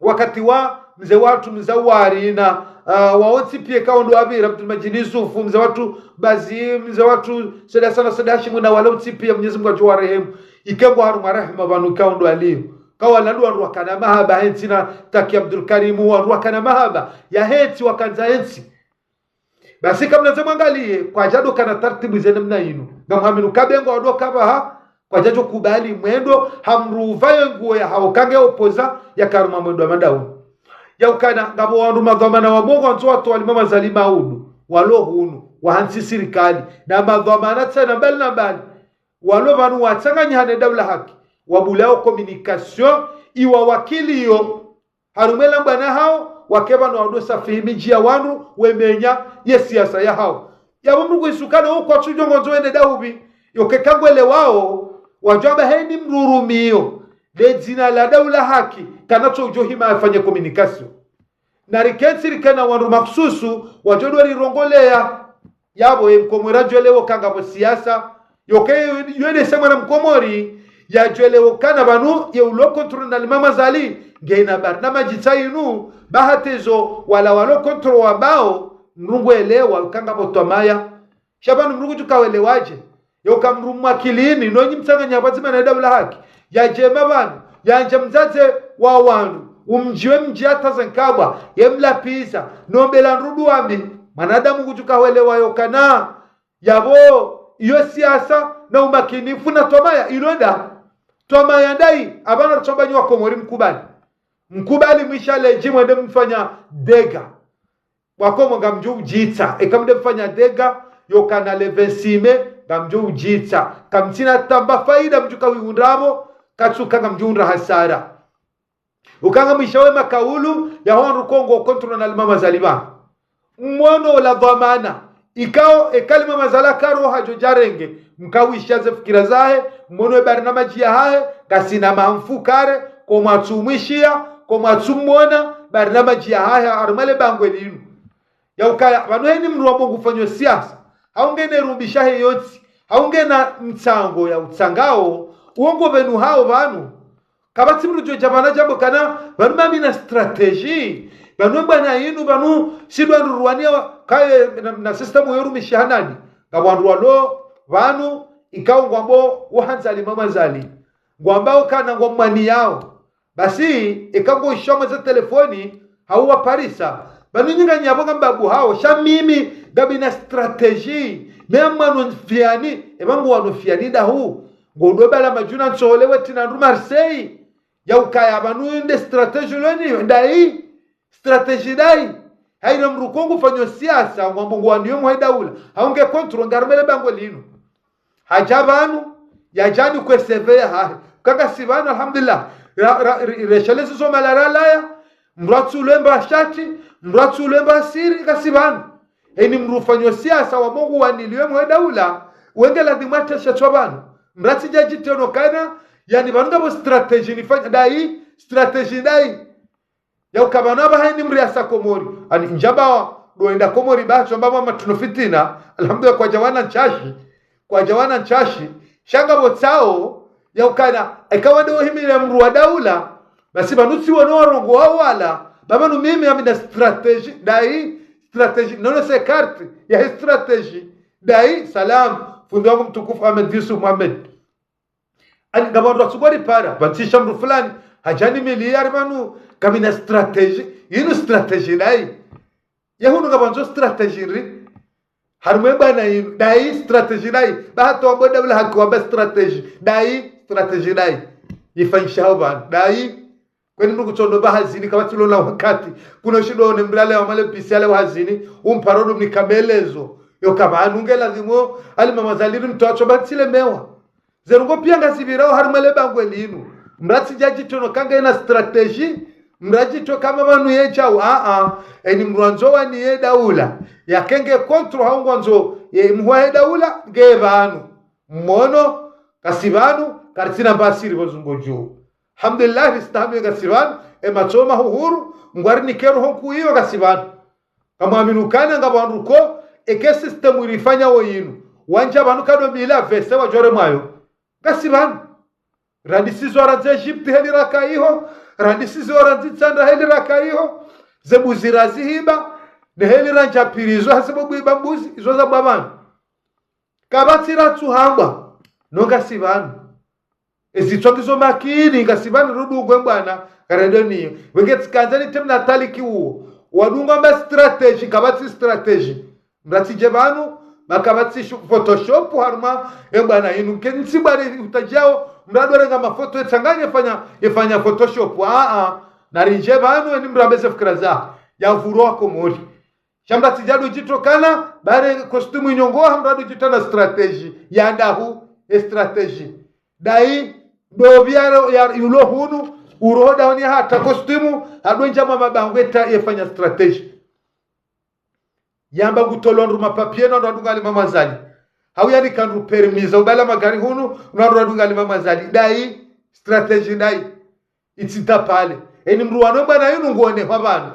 wakati wa mze watru, mze wari na, ah, waontsi pia kaondo wapvira, Abdul Majid Yusuf, mze watru Bazi, mze watru Said Hassan, Said Hashim na wala ontsi pia Mnyezi Mngu adjo warehemu. Ike ngwa harumwa rehema pvanu kaondo waliyo. Kawala ndo wandru wakana mahaba, hentsi na Taki Abdul Karim, wandru wakana mahaba, ya hentsi wakandza hentsi. Basi kamnadze mwangaliye, kwadjado kana taratibu ze namna inu. Ngamwamini uka be ngwado kapvaha, kwadjadjo kubali mwendo, ha mdru upvaye nguo ya hao kange opposer, yaka harumwa mwendo wa madauni. Ya ukana, ngapvo wandru madhwamana wa Mungu wandzo watowa Imam Azali maudu, walo hunu, wahantsi sirikali, na madhwamana tsena mbali na mbali, walo pvanu watsanganyihane daula haki, wabulao communication, iwawakiliyo, harumwa ela mbwana hao, wake pvanu wado safihi midji ya wandru, wemenya ye siasa ya hao. Yapvo mdru kuhisukana uko atsudjo ngondzo wende dahubi, yoke kangwelewao, wadjo amba heni mdru rumiyo, le dzina la daula haki, kana tso udjo hima afanye communication. Na rikentsi rikena wandru mahususu, wadjo dwa rirongoleya, yapvo ye mkomori yadjo elewa uka ngapvo siasa, yoke yo, yo ne se mwana mkomori, yadjo elewa ukana pvanu ye ulo contre na Imam Azali, ngena barnamaji tsa inu, bahatezo wala walo contre wambao, mdru ngwelewa uka ngapvo twamaya. Sha pvanu mdru kutsu kawelewadje, yoka mdru mwakilini, nonyi mtsanganya pvwadzima na daula haki, yadjema pvanu, yandja mdzadze wa wandru, umdjiwe mdji hata ze nkabwa, ye mlapviza, nombela ndru dua mbi, mwanadamu kutsu kawelewa yokana, yapvo, iyo siasa, na umakinifu na twamaya, ilo nda. Twamaya ndayi, apvana ritsomba nyi wakomori mkubali. Mkubali mwisha ledji mwende mfanya dega. Wakomori ngamdjo udjitsa, eka mde mfanya dega, yokana le vingt-six mai, ngamdjo udjitsa. Kamtsina tamba faida mdjo kawiundrapvo, katsuka ngamdjo undra hasara. Uka ngamwisha we makaulu, ya hondru kongo contre na Imam Azali pvanu. Mmono ola dhwamana. Ikao, eka Imam Azali karo hadjo djarenge, mkawisha ze fikira zahe, mmono ye barnamaji yahahe, kasina mamfukare, ko mwatsu mwishiya, ko mwatsu mmona, barnamaji yahahe, harumwa le bangwe linu. Ya ukaya, pvanu heni mdru wa Mungu ufanyo siasa, hau ngena rumbisha he yontsi, hau ngena mtsango ya utsangao, uongo pvenu hao pvanu, kapvatsi mdru djo dja pvanu djambo kana, pvanu mamina stratégie. Pvanu mbwana inu, pvanu sidwa ndru rwania, kaye na, na système yo rumishiha nani. Ngapvo wandru walo, pvanu, ikao ngwambo, wahandza Imam Azali. Ngwambao kana ngwamwaniyao. Basi, eka ngo ishomwe za telefoni, hau wa parisa. Pvanu nyi nganyapvo ngambabu hao, sha mimi, ngapvina stratégie. Mea mwano mfiani, epva ngo wano mfiani dahu. Ngodo bala madjuna ntsohole wetsi na ndru Marseille. Ya ukaya pvanu nde stratégie lweni, ndayi. Stratégie ndayi. Hayina mdru kongo ufanyo siasa, ngwambo ngwaniyo mwe daula. Hau nge contre, ngarumele bangwe linu. Hadja pvanu, yadjani kwe C V yahahe. Kaka si pvanu, alhamdulillah. Ra, ra, ri, reshele zizo malaralaya, mdru atsulwe mba shati, mdru atsulwe mba siri, kasi pvanu. Heni mdru ufanyo siasa wa Mungu waniliwe mwe daula, wenge ladhimu ateshe tswa pvanu. Mdru atsidja djiteno kana, Yani pvanu ngapvo stratégie nifanya dayi, stratégie dayi. Yauka pvanu apvaha eni mdru yasa Komori. Ani ndjamba ndo enda Komori ba, shomba mwa matruno fitina. Alhamdulillah, kwadja wana ntshashi. Kwadja wana ntshashi. Sha ngapvo tsao, yaukana, eka wende wohimile mdru wa daula, basi pvanu tsi wano warongowa wala, ba pvanu mimi ngamina stratégie, dayi, stratégie, nono se carte, yahe stratégie, dayi, salam, fundi wangu mtukufu Ahmed Yusuf Mohamed. Ani ngapvo wandru watsungwa ripara, pvatsisha mdru fulani, hadja nimiliya pvanu, ngamina stratégie, inu stratégie dayi. Ye hunu ngapvandzo stratégie ndri. Harumwa ye bwana inu, dayi stratégie dayi. Ba hata wambo daula haki wamba stratégie, dayi stratégie dayi. Ifanyisha hao pvanu, dayi. Kweni mdru kutsondo mba hazini, kapvatsi lona wakati. Kuno shindo ne mdru ale wa male pisi ale wa hazini, umparo ndo mnika melezo. Yauka pvanu nge lazimu, ali mama zaliri mtru atso ba tsilemewa. Ze ndrongoo piya ngazipvirao harumwa le bangwe linu. Mdru atsidja djitowe no kangena stratégie, mdru adjitowe kama pvanu ye djau, a-a. Eni mdru andzo waniye daula, yake nge contre hau ngwandzo ye muhwa ye daula, nge pvanu. Mwono, kasi pvanu, karitsina mbasiri pvo zungo dju. Alhamdulillah, ristahamili kasi pvanu, e matso mahuhuru, Mngu arinike roho nkuu iyo kasi pvanu. Ngamwamini ukana ngapvo wandru ko, eke système irifanya wo yinu. Wandja pvanu kado bila vese wadjore mwayo. Ngasi pvanu. Randisizo randzi Egypte heli raka iho, randisizo randzi Tsandra heli raka iho, ze mbuzi razihiba, ne heli randja pvili izo hasibu bwiba mbuzi, izo zabwa pvanu. Kapvatsi ratsu hambwa, no ngasi pvanu. Ezitswa ngizo makini, ngasi pvanu rudungwe mbwana, karendo niyo. Wenge tsikandza ni temu na taliki uwo. Wadungwa mba stratégie, kapvatsi stratégie. Mdru atsidje pvanu, ba kapvatsi shu-, Photoshop harumwa, e mbwana inu. Ke ntsi mbwana utadjao, mdru ado renga mafoto, etsanganye fanya, efanya Photoshop. A-a. Naridje pvanu, eni mdru ambeze fikira za. Ya vurwa Komori. Sha mdru atsidja ndo djitokana, bare costume inyongoha, mdru ado djitana stratégie. Ya ndahu, e stratégie. Dayi, ndo pviya ya, yulo hunu, uroho dahoni hata costume, hado ndja mwa mabangwe ta yefanya stratégie. Yamba kutolwa ndru mapapier no wandru wadunga lima mazali. Hau yani kandru permis za ubala magari hunu, no wandru wadunga lima mazali. Dayi, stratégie dayi. Itsi ta pale. Eni mdru wano mbwana yinu nguone hwa pvanu.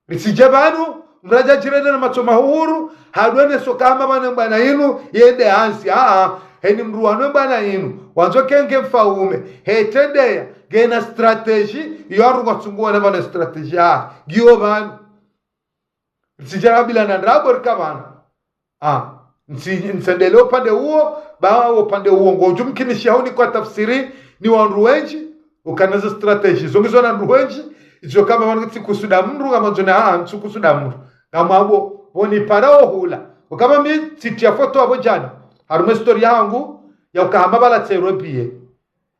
Ritsidje pvanu, mdru adja djirende na matso mahuhuru, hadwene soka hama pvanu mbwana yinu, yende hansi, a-a, heni mdru wano mbwana yinu, wandzo kenge mfaume, hetrendeya, ngena stratégie, iyo arungwa tsunguwa na pvanu stratégie, a, ngiyo pvanu. Ritsidje rabila na ndrabo rika pvanu. A, ntsi, ntsendelee upande uwo, ba upande uwo, ngodjo mkinishiha huni kwa tafsiri, ni wandru wendji, ukana ze stratégie, zo ngizo na wandru wendji, izo kama wanu tsi kusuda mdru, kama ndzone, a, ntsu kusuda mdru. Kama abo, pvo ni para ohula. Ukama mi, tsitria foto abo djana. Harumwa story yangu, ya ukahama bala tserwe piye.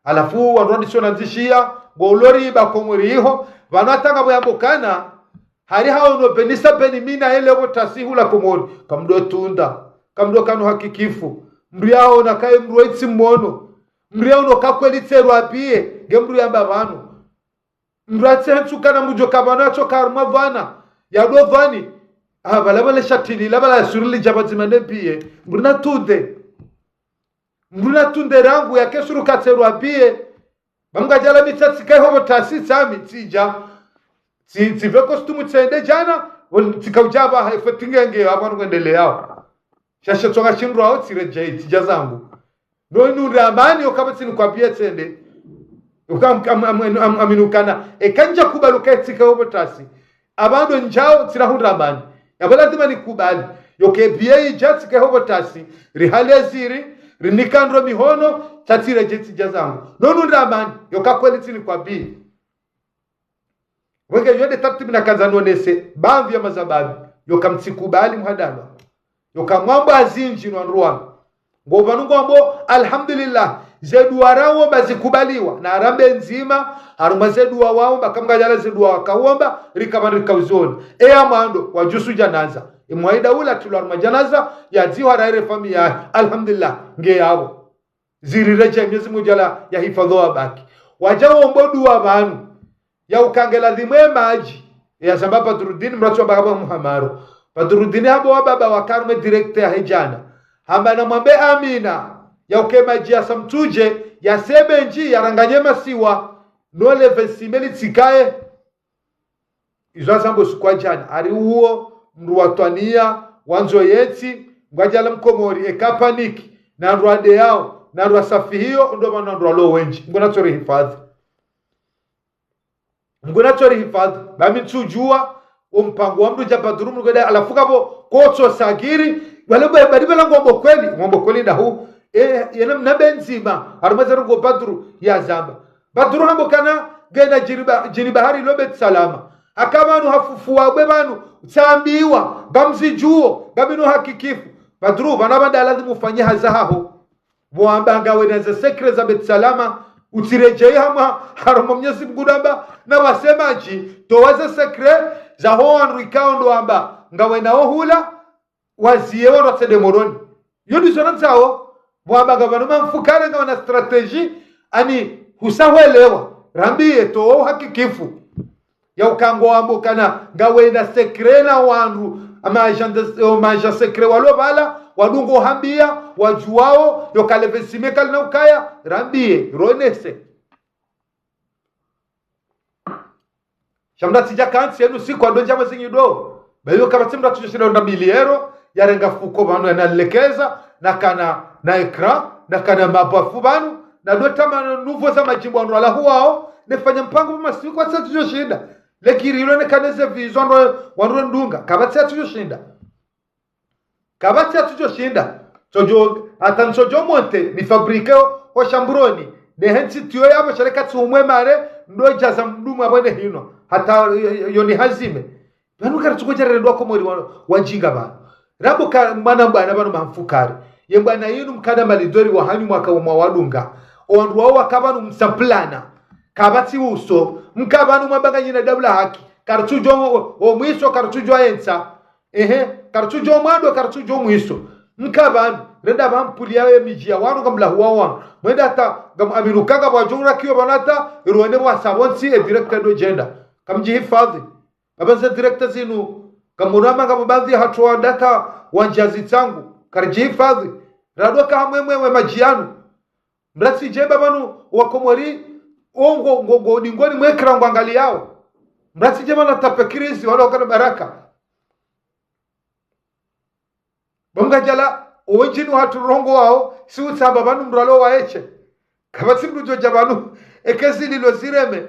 Halafu, wandru wandisho na ndzishiya, bo ulori ba Komori iho, pvanu hata ngapvo yambokana, hari haono benisa beni mina ele wo tasi hula Komori. Kamdo tunda. Kamdo kanu hakikifu. Mdru yaona kaye mdru wa itsi mwono. Mdru yaono kakweli tserwa piye. Nge mdru yamba pvanu. Mdru atse hentsu kana mdjo ka pvanu atso ka harumwa pvwana. Yado pvwani. A, pvala pvale shatili, la pvala surili dja pvadzima ne piye. Mdru na tunde. Mdru na tunde rangu yake suru katserwa piye. Ba mdru kadjala mi tsatsi kaye hopvo tasi tsami, tsidja. Tsi, tsipve costume tsende djana, wal-, tsika udja pvaha, efwe tingenge, apvo anu kwendeleyao. Shashe tsonga shindru hao, tsiredjei, tsidja zangu. No inu ramani, okaba tsini kwa piye tsende. Uka am-, am-, am-, am-, aminukana. Eka ndja kubali uka etsika hopvo tasi. Apvando ndjao tsina hundra mani. Yapvo lazima nikubali. Yoke biye idja tsike hopvo tasi. Rihale ziri. Rinika ndro mihono. Tsatsire dje tsidja zangu. No nundra mani. Yoka kweli tsini kwa biye. Wenge yonde tartibu nakandza nonese. Bamvi ya mazababi. Yoka mtsikubali muhadalwa. Yoka mwambo azindji no wandru wanu. Ngo pvanu ngwambo, alhamdulillah, ze dua raomba zikubaliwa, na rambe ndzima, harumwa ze dua waomba, kamwe ngayala ze dua wakaomba, rikapva rikauziona. Eya mwando, wadjusu djanaza. Imwaida ula tilo harumwa djanaza, yadzihwa raire fami yahe. Alhamdulillah, nge yapvo. Zirire dje Mwenyezi Mungu djala yahifadhwi wabaki. Wadja wombo dua pvanu. Ya uka nge ladhimu ye madji. Ya zamba Badrudini, mratsu wamba hamba Muhamaro. Badrudini hamba wababa waka harumwa direct yahe djana. Hamba namwambe amina. Ya uka ye madji ya samtsudje, yasebendji yaranganye masiwa, no le vingt-six mai litsikaye. Izo azambo siku wa djana, hari uwo mndru watwaniya, wandzo yentsi, ngwadjala mkomori, eka paniki, na wandru wadeyao, na wandru wasafihiyo, ndo mana wandru walo wendji. Mngu natsorihifadhi. Mngu natsorihifadhi. Ba mi ntsudjuwa, o mpango wa mndru dja Badru mndru kwenda, halafu kapvo, kotso sagiri, wale ba-, badi bala ngwambo kweli, ngwambo kweli ndahu. E, yena mna Benzima, harumwa ze ndrongo Badru yazamba. Badru hamba ukana, ngena djiri ba-, djiri bahari lo Beit Salama. Haka pvanu hafufuwa bwe pvanu, tsambiwa, ngamzidjuwo, ngamina uhakikifu. Badru, pvanu pvanda lazimu ufanye hazi haho. Pvo wamba ngawena ze secret za Beit Salama, utsiredjeyi hamwa, harumwa Mnyezi Mngu namba, na wasemadji, towa ze secret, zaho wandru ikao ndo wamba, ngawena ohula, waziye wandru watsende Moroni. Yo ndizo randzawo, pvo wamba ngapvanu mamfukare ngawena stratégie, ani husahwelewa, rambiye towa uhakikifu. Ya uka ngwambo ukana ngawena secret na wandru, ama agent de, o ma agent secret walo pvala, wadungo hambia, wadjuwao, yo ka le vingt-six mai kalina ukaya, rambiye, ronese. Sha mndru atsidja kantsi yenu siku ando ndjama zinyi ndo. Ba iyo kapvatsi mndru atsudjoshinda ndo miliero, yarenga fuko pvanu yanalekeza, nakana na écran, nakana mabafu pvanu, na ndo tama nuvo za madjimbo wandru walahuwao, nefanya mpango pvo masiku kapvatsi atsudjoshinda. Lekiri ilo nekane ze vizo wandru, wandru ndunga, kapvatsi atsudjoshinda. Kapvatsi atsudjoshinda. Tsodjo, hata ntsodjo monter, ni fabriquer o, o shambroni. Nehentsi tiyo yapvo sha leka tsi umwe mare, ndo djaza mdumu apvo ne hino. Hata yo, yo, yo ni hazime. Pvanu karitsuko djarerendwa Komori wa, wadjinga pvanu. Rabo ka mwana bwana pvanu mamfukare. Ye bwana yinu mkana malidori wahanyu mwaka umwa wadunga. O wandru wao waka pvanu msaplana. Kapvatsi uso. Mka pvanu mwabanga nyina daula haki. Karitsudjo o, o mwiso, karitsudjo entsa. Ehe, karitsudjo mwando, karitsudjo mwiso. Mka pvanu, renda pvampuliya ye midji ya wanu ngamlahuwa wanu. Mwenda hata, ngam aminuka ngapvwadjo urakiyo pvanu hata, irwene pvwasa pvontsi, e directeur ndo djenda. Kamdjihifadhi. Apvendze directeur zinu, kamunama ngapvo baadhi hatru wa data wandjazi tsangu. Karidjihifadhi. Radwa ka hamwe mwe we madji yanu. Mratsidje ba pvanu wa Komori, o ngo, ngo, ngo, dingoni mwe écran ngwangaliyao. Mratsidje pvanu tape crise, wala wakana baraka. Ba mkadjala, o wendjini hatru rongowawo, si utsamba pvanu mndru alo waeshe. Kapvatsi mndru djodja pvanu, eka ezi lilo zireme.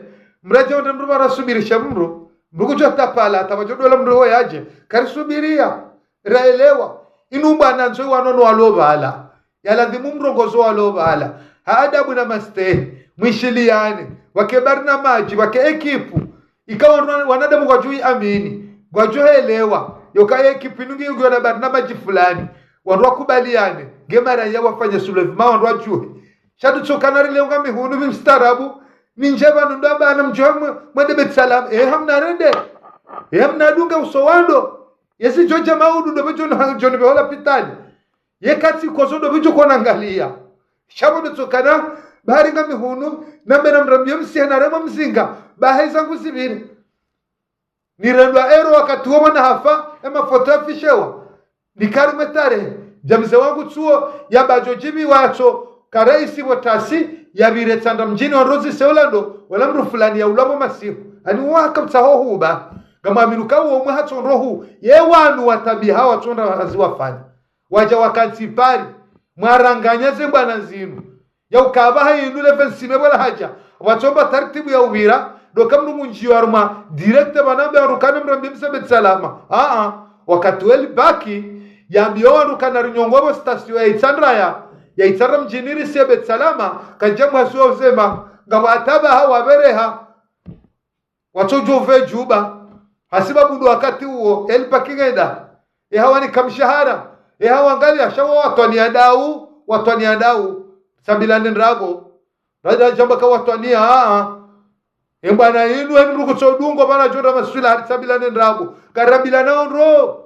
Mradja wonde mndru pvanu asubirisha mndru. Mndru kudjo tapala, hata pvadjo dola mndru ho yadje. Karisubiriya. Raelewa. Inu bwana ndzo wanono walo pvala. Yaladhimu mrongozo walo pvala. Ha adabu na mastehi. Mwishiliyane. Wake barnamadji, wake ekipu. Ika wana-, wanadamu ngwadjo yi amini. Ngwadjo helewa. Yoka ekipu inu ngiyo na barnamadji fulani. Wandru wakubaliyane. Nge mara ya wafanye soulèvement wandru wadjuhe. Sha tu tsokana rile unga mihunu mi mstaarabu. Mi ndje pvanu ndo amba ana mdjuha mwe-, mwende Beit Salam. Eh, hamna rende. Eh, hamna dunga uso wando. Yesi djodja maudu ndo pvedjo na, djo ni pveho lapitali. Ye katsi kozo ndo pvedjo kona ngaliya. Sha pvo ndo tsokana, bahari nga mihunu, nambe na mrambiyo msihe na rema mzinga, bahe zangu zipvire. Nirendwa ero wakati wo mwana hafa, emafoto yafishewa. Nikari mwe tarehi, dja mze wangu tsuwo, yamba djo djibiwa tso, ka raisi pvo tasi, yapvire Tsandramadjini wandru wazise ula ndo, wala mndru fulani yaulwa pvo masihu. Ani waka mtsaho huba, ngamwaminu ka uwo mwe hatso ndrohu, ye wanu watabiha watsonda hazi wafanya. Wadja wakantsi pvali, mwaranganya ze bwana zinu. Ya ukaba ha inu le vingt-six mai pvwala hadja. Watsomba tartibu ya upvira, ndo ka mndru mundjiyo harumwa, direct pvanambe harukane mrambiye mse Beit Salama. Aa, wakati weli baki, yambiyo wandru kana rinyongo pvo station ya Itsandraya, ya Itsandramdjini risiye Beit Salama, kandja mwasi wa usema, ngapvo atabaha wapvereha. Watsodjo pve djuba. Hasibabu ndo wakati uwo, eli paki ngenda. Eha wanika mshahara. Eha wangaliya sha wo watwaniya dau, watwaniya dau. Tsambilane ndrabo. Radja djamba ka watwaniya, aa. E bwana inu, eni mndru kutsodungo, pvana djo nda maswila, hari tsambilane ndrabo. Karambilana ondro.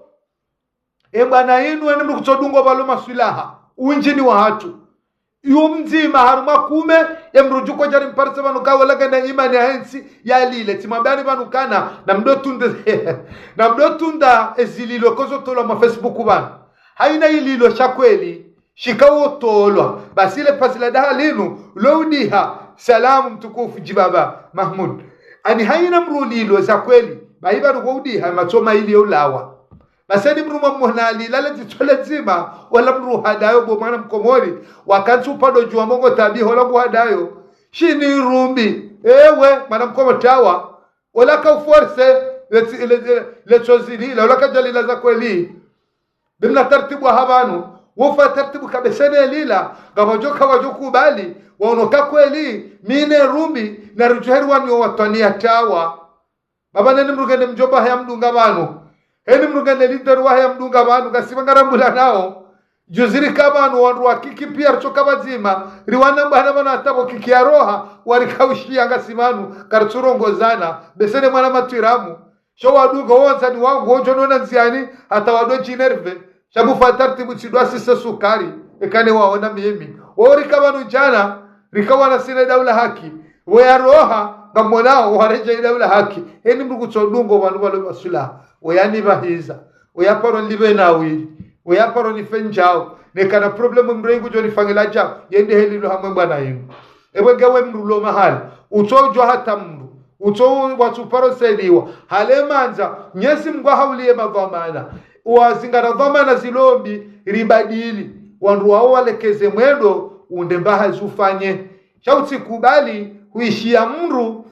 E bwana inu, eni mndru kutsodungo pvalo maswilaha. Undjini wa hatru. Iyo mdzima harumwa kume, ye mndru djuko djari mparitse pvanu ka wala kena imani ya hentsi, yalile. Tsimwambiyani pvanu kana, na mdo tunde, na mdo tunda ezililo kozo tolwa mwa Facebook pvanu. Haina ililo sha kweli, shika wotolwa. Basi le pasi la daha linu, lo udiha, salamu mtukufu djibaba Mahmud. Ani hayina mdru lilo za kweli, bahi pvanu ko udiha, matso mayili yo ulawa. Basi ni mdru mwa mhona lila le dzitso le dzima, ola mdru hadayo bo mwana mkomori, wakantsi upvandro djuwa mongo tabiho la nguhadayo. Shini rumbi, ewe, mwana mkomori tawa, ola ka uforse, le tsi-, le, le, le tsozi lila, ola kadjalila za kweli. Be mna tartibu ha pvanu, wofa tartibu kabesene lila, ngapvadjo kawadjo kubali, waono ka kweli, mi ne rumbi, na ridjuheri wanu yo watwaniya tawa. Baba neni mdru ngende mdjomba haya mdunga pvanu. Heni mdru ngende leader wa haya mdunga pvanu, ngasi pvanu ngarambulanao. Juzi rika pvanu wandru wa Kiki piya ritsoka pvadzima, riwana pvahana pvanu hata pvo Kiki ya roha, warikaushiya ngasi pvanu, karitsurongozana, besene mwana matwiramu. Sho wadunga wandzani wangu, wodjo nona ndziani, hata wadjo djinerve. Sha bo fa tartibu tsidwa sise sukari, eka ne waona mimi. Wo rika pvanu djana, rika wana sina daula haki. Wo ya roha, ngamonao, waredjeyi daula haki. Heni mdru kutsodungo pvanu pvalo masula. Wo ya nipvahiza. Wo ya paro nilipve na wili. Wo ya paro nife ndjao. Neka na problème mdru yingu djo nifanyila djao. Yende helilo hamwe mbwana yingu. Ewe ngewe mdru lo mahala, utso udjuwa hata mdru, utso watsu paro saidiwa. Hale mandza, Mnyezi Mngu ahauliye madhwamana. Wazingara dhwamana zilo mbi, ribadili. Wandru wawo walekeze mwendo, unde mbaha zufanye. Sha utsikubali, huishiya mdru,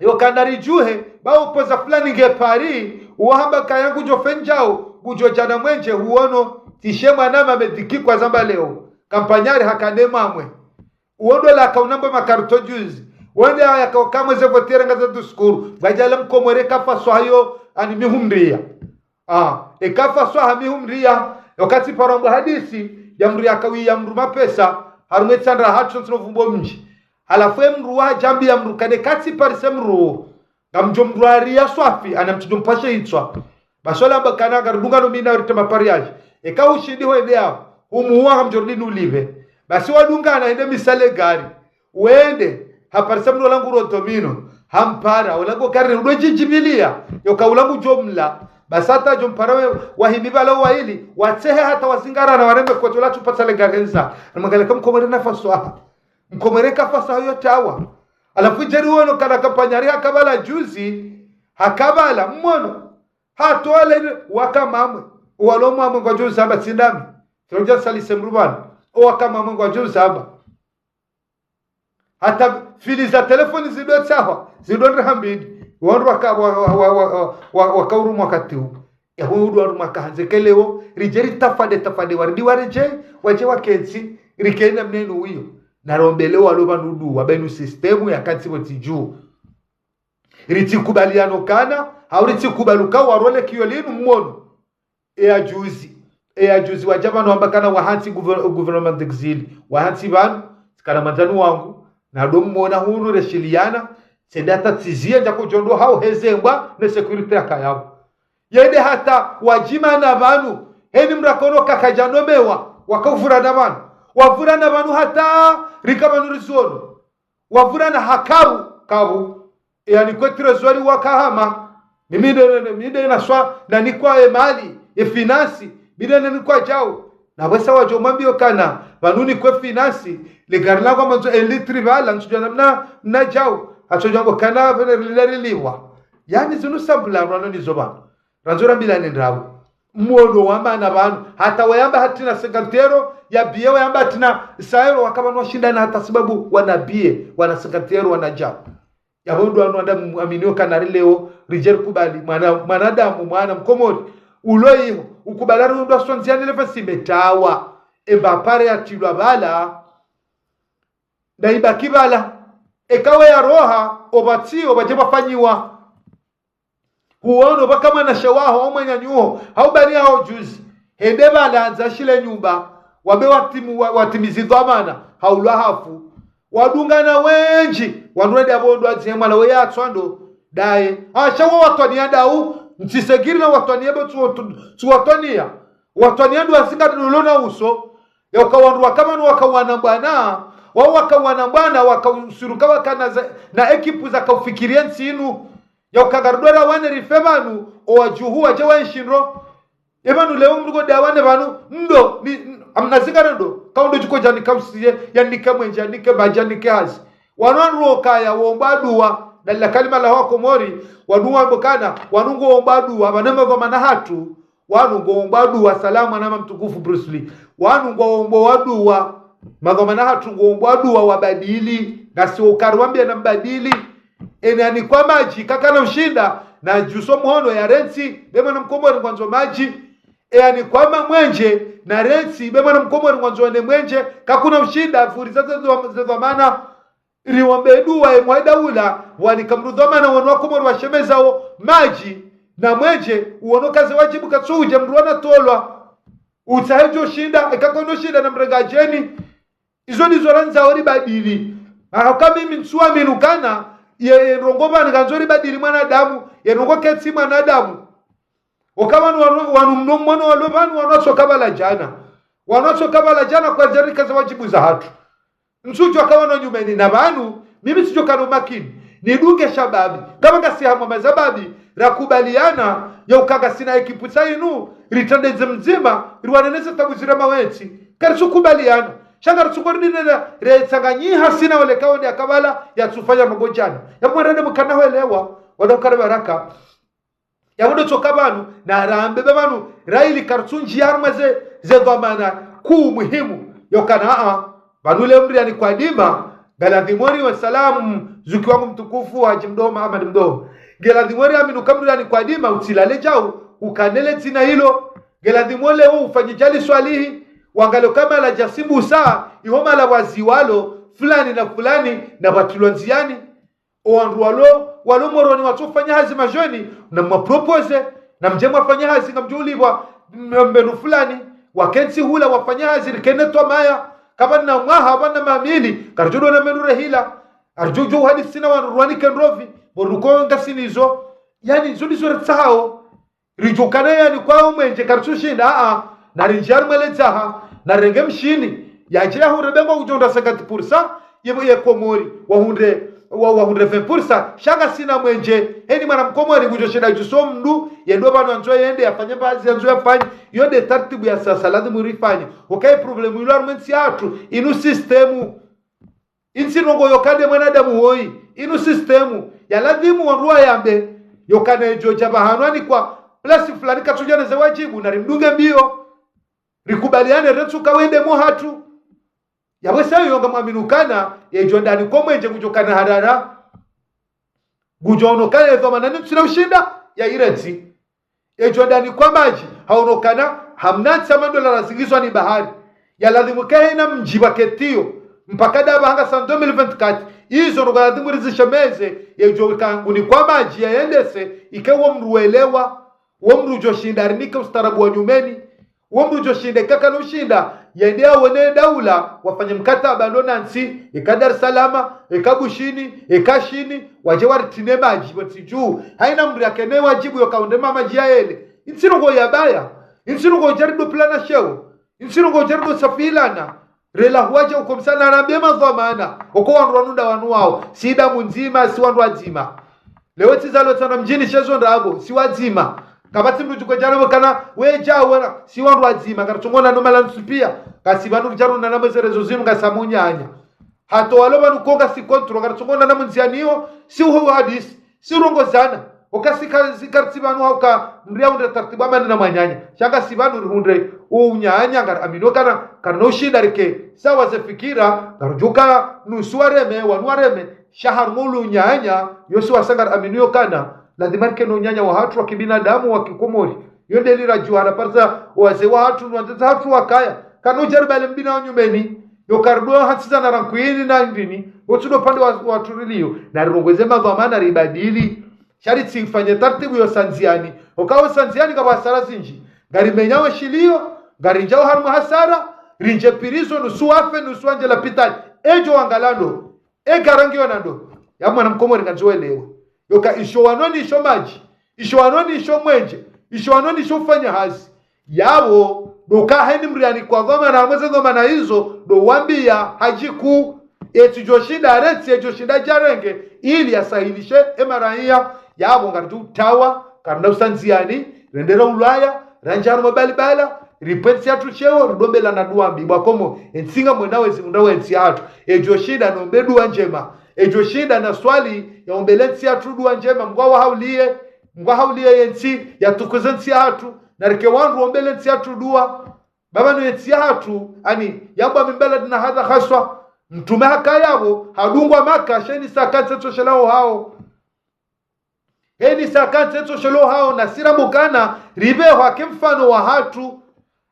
yo kana ridjuhe, ba upoza fulani nge Paris, uwahamba kaya ngudjo fe ndjao, ngudjo djana mwenje huono, tishe mwana mame diki kwa zamba leo. Kampanyari hakane mamwe. Uwo ndo laka unamba makarto juzi. Wende aya ka ukamwe ze votere nga za duskuru. Ngwadjala mkomori kafa swaha yo ani mihumriya. Ah, ekafa swaha mihumriya. Wakati parombo hadisi, ya mdru yakawi ya mdru mapesa, harumwe tsandra hatru ntsi no vumbo mdji. Halafu ye mdru wa djambi ya mdru kane katsi parise mdru. Ngamdjo mdru ariya swafi, ana mtsudjo mpashe itswa. Basi ola mbakana ngaridungano mi nawe ritema pariage. Eka ushindi hwende yao, humuwa ngamdjo rudi nulipve. Basi wadungana hende misale gari. Wende, haparisa mdru ola nguro domino. Hampara, ola ngo kari, udo djidjibiliya. Yoka ola ngudjo mla. Basi hata djo mpara we, wahimi pvala waili. Watsehe hata wazingarana wareme kwete ola tsupa tsale gari nza. Namangale ka mkomori nafa swaha. Mkomori kafa swaha yo tawa. Halafu djeri wono kana kampanyari hakabala juzi. Hakabala, mwono. Hatwale waka mamwe. Owalo mamwe ngwadjo uzamba tsi ndami. Tronja salise mdru pvanu. Owaka mamwe ngwadjo uzamba. Hata fili za telefoni zido tsahwa. Zido ndre hambidi. Wandru waka, wa, wa, wakaurumwa wakati wu. Ya hudu wandru mwaka handze ke leo. Ridjeri tafade, tafade. Waridi waredjeyi. Wadje waketsi. Rikena mnenu wiyo. Narombele walo pvanu du. Wabenu sistemu ya katsi pvo tsi dju. Ritsikubaliano kana, hau ritsikubali uka warole kiyo linu mwono. Eya juzi. Eya juzi wadja pvanu wamba kana wahantsi gouver-, gouvernement d'exil. Wahantsi pvanu, tsikana mwandzani wangu, nado mmona hunu reshiliana, tsende hata tsiziye ndjako djondo hau hezengwa ne sécurité yakayapvo. Yende hata wadjimana pvanu, heni mdru akono kakadjanomewa, wakavurana pvanu. Wavurana pvanu hata rika pvanu rizono. Wavurana hakabu, kabu. Yani kwe trésor wakahama. Ni mi nde, mi nde naswa, nanikwa emali, efinance, mi nde nanikwa djau. Na pvwesa wadjo mwambiyo kana, pvanu nikwe finance, le gari langu mandzo un litre pvala, ntsudja na mna, mna djau. Hatsodja mbo kana, pvene lila liliwa. Yani zinu sambula, rwano nizo pvanu. Randzo rambilane ndrabo. Mwono wamana pvanu. Hata wayamba hatsina cinquante euros, ya billet wayamba hatsina cent euros, waka pvanu washindana hata sababu wana billet, wana cinquante euros, wana djau. Yapvo ndo wanu wanda muaminiyo kana ri leo, ridjeri kubali, mwana, mwanadamu, mwana mkomori, ulo iho, ukubala ri undwa sondziani leve simetawa, emba pare ya tilwa pvala, na ibaki pvala, ekawe ya roha, opvatsi, opvadje pvafanyiwa. Huono pvaka mwanashe waho, omwananyaho, hau bani yaho juzi. Hende pvala handza shile nyumba. Wabe watimu, wa-, watimizi dhwamana. Haulwa hafu. Wadungana wendji. Wandru wende apvo ndo adzihe mwana we yatswa ndo. Daye. Asha wo watwaniya dau. Ntsisegiri na watwaniya bo tsu-, tsu-, tsuwatwaniya. Watwaniya ndo wazinga ndo lona uso. Yauka wandru waka pvanu waka wana mbwana. Wao waka wana mbwana, waka usuruka waka na za-, na ekipu zaka ufikiriya ntsi inu. Yauka ngaridwara wane rife pvanu, owadjuhu wadje wa enshindro. Ye pvanu leo mndru ko dawane pvanu, ndo, ni, amna zingara ndo, kaundo djuko djanika usiye, yanike mwenje, yanike madji, yanike hazi. Wanu wandru wokaya, womba dua, dalila kalima la wakomori, wanu wambe ukana, wanu ngwomba dua, pvanu madhwamana hatru, wanu ngwomba dua, salamu na mtukufu Bruce Lee. Wanu ngwomba dua, madhwamana hatru ngwomba dua wabadili, ngasi ukari wambia na mbadili. Ene yanikwa madji, kakana ushinda, nadjuso mhono yarentsi, be mwana mkomori ngwandzo madji. E yanikwa ma mwenje, narentsi, be mwana mkomori ngwandzo ne mwenje, kakuna ushinda, furiza ze dhwa-, ze dhwamana, riwombe dua, e mwa daula, wanika mndru dhwamana, wanu wakomori washemezao, madji, na mwenje, uono kaze wadjibu katsu udje mndru wana tolwa. Utsahe djo shinda, eka kono shinda na mrenga djeni. Izo ndizo randzao ribadili. Aha, ka mimi ntsuamini ukana, ye, ye ndrongo pvanu ngandzo ribadili mwanadamu, ye ndrongo ketsi mwanadamu. Oka pvanu, wanu, wanu mno mwono walo pvanu, wanu watsoka pvala djana. Wanu watsoka pvala djana kwa djari kaze wadjibu za hatru. Ntsudjo ka wanu nyumeni na pvanu, mimi tsidjo kana umakini. Nidunge shababi. Kama ngasi hamwe mazababi, rakubaliana, ya uka ngasina ekipu tsa inu, ritrendeze mdzima, riwaneneze tabu zira mawetsi. Karitsukubaliana. Sha ngaritsuko ridinena, retsanganyiha sina wale kaonde akabala, yatsufanya mabodjana. Ya mwarende mkana hwelewa, wada ukare baraka. Ya mudo tsoka pvanu, na rambe be pvanu, raili karitsundji harumwa ze, ze dhwamana kuu muhimu. Yokana, a, pvanu le mndru yanikwa dima, ngaladhimu ri wa salamu, zuki wangu mtukufu, Hadji Mdomo, Ahmad Mdomo. Ngaladhimu ri aminu ka mndru yanikwa dima, utsilale djau, ukanele dzina hilo. Ngaladhimu le ufanye djali swalihi, wangalo kama la djasimbusa, iho mala wazi walo, fulani na fulani, na watulwa ndziani. O wandru walo, walo Moroni watsofanya hazi majoni, na mwa propose, na mdje mwafanya hazi, ngamdjo ulipvwa, m-, mbenu fulani, wakentsi hula, wafanya hazi, rikene twamaya, kapvana mwaha, kapvana mamili, karidjo dona menu rehila, aridjo djo uhadisi na wandru rwanike ndrovi, bo ruko ngasinizo, yani, zo ndizo ritsahao. Ridjukane yanikwa o mwenje karitsushinda, a, a, na rindji harimwe le dzaha, na renge mshini, yadje yahundre be ngo udjo hundra cinquante pour cent, ye, ye Komori, wahundre, wa, wahundre vingt pour cent, sha ngasina mwenje, heni mwana mkomori ngudjo shinda djuso mndru, yendo pvanu yandzo yende, yafanye mbazi yandzo yafanye, yo nde tartibu ya sasa, ladhimu rifanye. Ukaye problemu ilo harimwe ntsi hatru, inu sistemu. Intsi ndrongo yokade mwanadamu woyi, inu sistemu, ya ladhimu wandru wayambe, yokana edjo dja pvahanu yanikwa, plasi fulani katsudja neze wadjibu, na rimdunge mbio, rikubaliane rentsuka wende mo hatru. Yapvo sayo yo ngamwaminu ukana, yedjo ndanikwa o mwenje ngudjo kana harara. Ngudjo ono ukana edhwamana ni ntsina ushinda, ya irentsi. Edjo ndanikwa madji, haono ukana, hamna ntsi ama ndola razingizwa ni bahari. Ya ladhimu ke hena mdji pvaketiyo, mpaka daba hanga sa deux mille vingt-quatre. Izo ndrongo ladhimu rizishemeze, yedjo ka ngunikwa madji, ya yendese, ike wo mndru welewa, wo mndru udjo shinda, rinike ustaarabu wa nyumeni, wo mndru udjo shinda, kakana ushinda, yende yawone daula, wafanye mkataba ndo na ntsi, eka Dar es Salaam, eka Bushini, eka Shini, wadje waritrine madji, pvo ntsi dju. Haina mndru yakene wadjibu yoka undre ma madji ya ele. Intsi ndrongo yabaya. Intsi ndrongo djari do plana sheo. Intsi ndrongo djari do safilana. Rela huwadja ukomsana rambe madhwamana. Oko wandru wanu nda wanu wao. Si damu ndzima, si wandru wadzima. Leo tsi zalo tsana mdjini shezo ndrabo, si wadzima. Kapvatsi mndru djuko djalo kana, wedja wena, si wandru wadzima. Karitsungona no mala ntsu pia. Kasi pvanu ridjaro na namwe ze rezo zinu ngasi munyanya. Hata walo pvanu ko ngasi kontro, karitsungona na mundziani yo, si uho hadisi, si urongozana. Oka si ka-, si karitsi pvanu hauka mndru ya undre tartibu amani na mwananya. Sha ngasi pvanu rihundre unyanya ngari amino kana, karina ushinda rike. Sawa ze fikira, ngaridjuka nusu wareme, wanu wareme, sha harumwa ulu unyanya, yosi wasa ngari amino yo kana, ladhima rike no unyanya wa hatru wa kibinadamu wa kikomori. Yo nde li radjuwa na parisa wazee wa hatru, no wandza hatru wakaya. Kana udjari bale mbina wa nyumeni. Yo karido hantsi zana rankwini na ndrini. Wotsudo pande wa, wa turiliyo. Na rirongweze madhwamana ribadili. Sha ritsi fanye tartibu yo sandziani. Oka wo sandziani ngapvo hasara zindji. Ngari menya we shiliyo. Ngari ndjao harumwa hasara. Rindje pirizo nusu wafe nusu wandje lapitali. Edjo wangalando. Eka rangi yo nando. Ya mwana mkomori ngandjo welewa. Yoka isho wanoni isho madji. Isho wanoni isho mwenje. Isho wanoni isho ufanya hazi. Yapvo, ndo ka heni mndru yanikwa dhwamana, hamweze dhwamana izo, ndo wambia hadjiku, etsi djo shinda aretsi, edjo shinda djarenge, ili yasahilishe emaraiya, yapvo ngaridjo utawa, karina usandziani, rendera ulaya, Randza harumwa balibala, ripve ntsi yahatru sheo, ridombelana dua mbi. Bwa komori, entsi ngamwonao ezi munda wa entsi yahatru. Edjo shinda nombe dua ndjema. Edjo shinda naswali, yaombele entsi yahatru dua ndjema. Mngu awahauliye, Mngu ahauliye yentsi, yatukuze entsi yahatru. Narike wandru waombele entsi yahatru dua. Baba no entsi yahatru, ani, yabwa min baladina hadha khaswa. Mtrume hakaya pvo, hadungwa Maka, sha heni saka ntsi yatsosheleya hao. Heni saka ntsi yatsosheleya hao, nasi ramba ukana, ripvehwa ke mfano wahatru.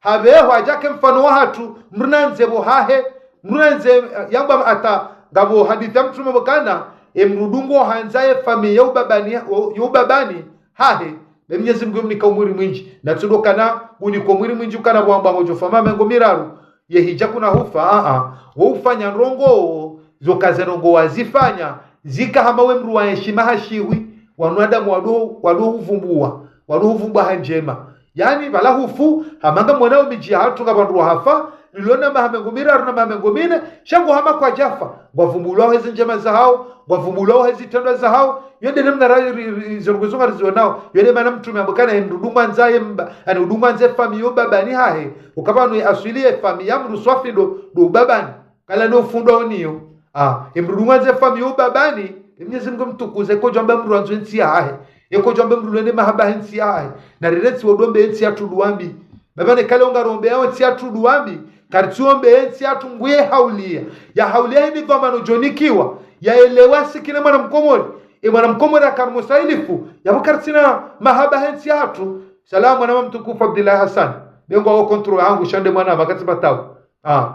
Hapvehwa hadja ke mfano wahatru, mdru nandze pvo hahe, mdru nandze, eh, yabwa hata, ngapvo hadisi ya mtrume pvo ukana, emdru dungo handza ye famiyi ya ubabani, ya ubabani hahe, be Mnyezi Mngu yomnika umuri mwindji. Na tsi ndo ukana, unika umuri mwindji ukana pvwambwa ngodjo fanya mengo miraru, ye hidja kuna hufa, a-a. Wo ufanya ndrongoo, zo ka ze ndrongoo wazifanya, zika hama we mdru wa heshima ha shiwi, wanadamu wado, wado huvumbua, wado huvumbua ha ndjema. Yaani, pvala hufu, hama ngamwonao midji yahatru ngapvo wandru wahafa, lilo na maha mengo miraru na maha mengo mine, sha ngo hama kwadjafa. Ngwavumbulwao hezi ndjema zahao, ngwavumbulwao hezi trendwa zahao, yo nde namna ra-, ri-, ri-, zirungu zo ngarizionao. Yo nde mana mtrume hamba ukana emdru dungo handza ye mba-, ani udungo handza ye famiyi yo ubabani hahe. Uka pvanu ye aswili ye famiyi ya mdru swafi ndo, ndo ubabani. Kala no ufundwa oniyo. Ah, emdru dungo handza ye famiyi yo ubabani, e Mnyezi Mngu yomtukuze, kodjo amba mdru andzo entsi yahahe. Ye kodjo amba mdru lwende mahaba he ntsi yahahe. Na rire ntsi wodombe entsi yahatru dua mbi. Baba ne kale ungarombe yao entsi yahatru dua mbi, karitsi ombe entsi yahatru Mngu ye hauliya. Ya hauliya heni dhwamana djonikiwa. Ya elewa sikine mwana mkomori. E mwana mkomori akarumwa sailifu. Yapvo karitsina mahaba he ntsi yahatru. Salamu mwana wa mtukufu Abdillahi Hassan. Be ngwawo contrôle hangu sha nde mwana makati batawu. Ah.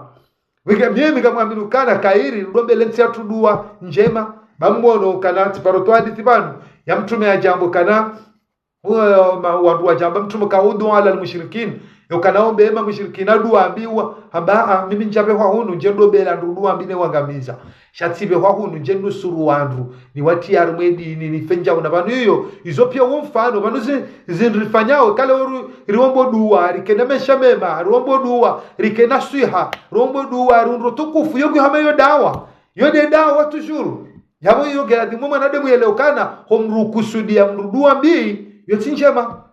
Wike mimi ngamwamini ukana kayiri, udombele ntsi yahatru dua ndjema. Ba mwono ukana, tsiparo towa hadisi pvanu. Ya mtrume yadjamba ukana, Uyo ma-, wandru wadjamba mtrume ka ud'u ala al-mushrikin. Yo kana ombe ema mushrikina dua mbi wa, hamba, a, mimi ndjapvehwa hunu, ndje ndombela ndru dua mbi ne wangamiza. Sha tsipvehwa hunu, ndje nusuru wandru, niwatriye harumwa ye dini, nife ndjau na pvanu iyo. Izo piya wo mfano, pvanu zi-, zindru rifanyao, kale oru, riombo dua, rikena maesha mema, riombo dua, rikena swiha, riombo dua, riundro tukufu, yo ngiyo hama yo dawa. Yo nde dawa toujours. Yapvo iyo ngeladhimu mwanadamu yelewe ukana, ho mdru kusudiya mdru dua mbi, yo tsi ndjema.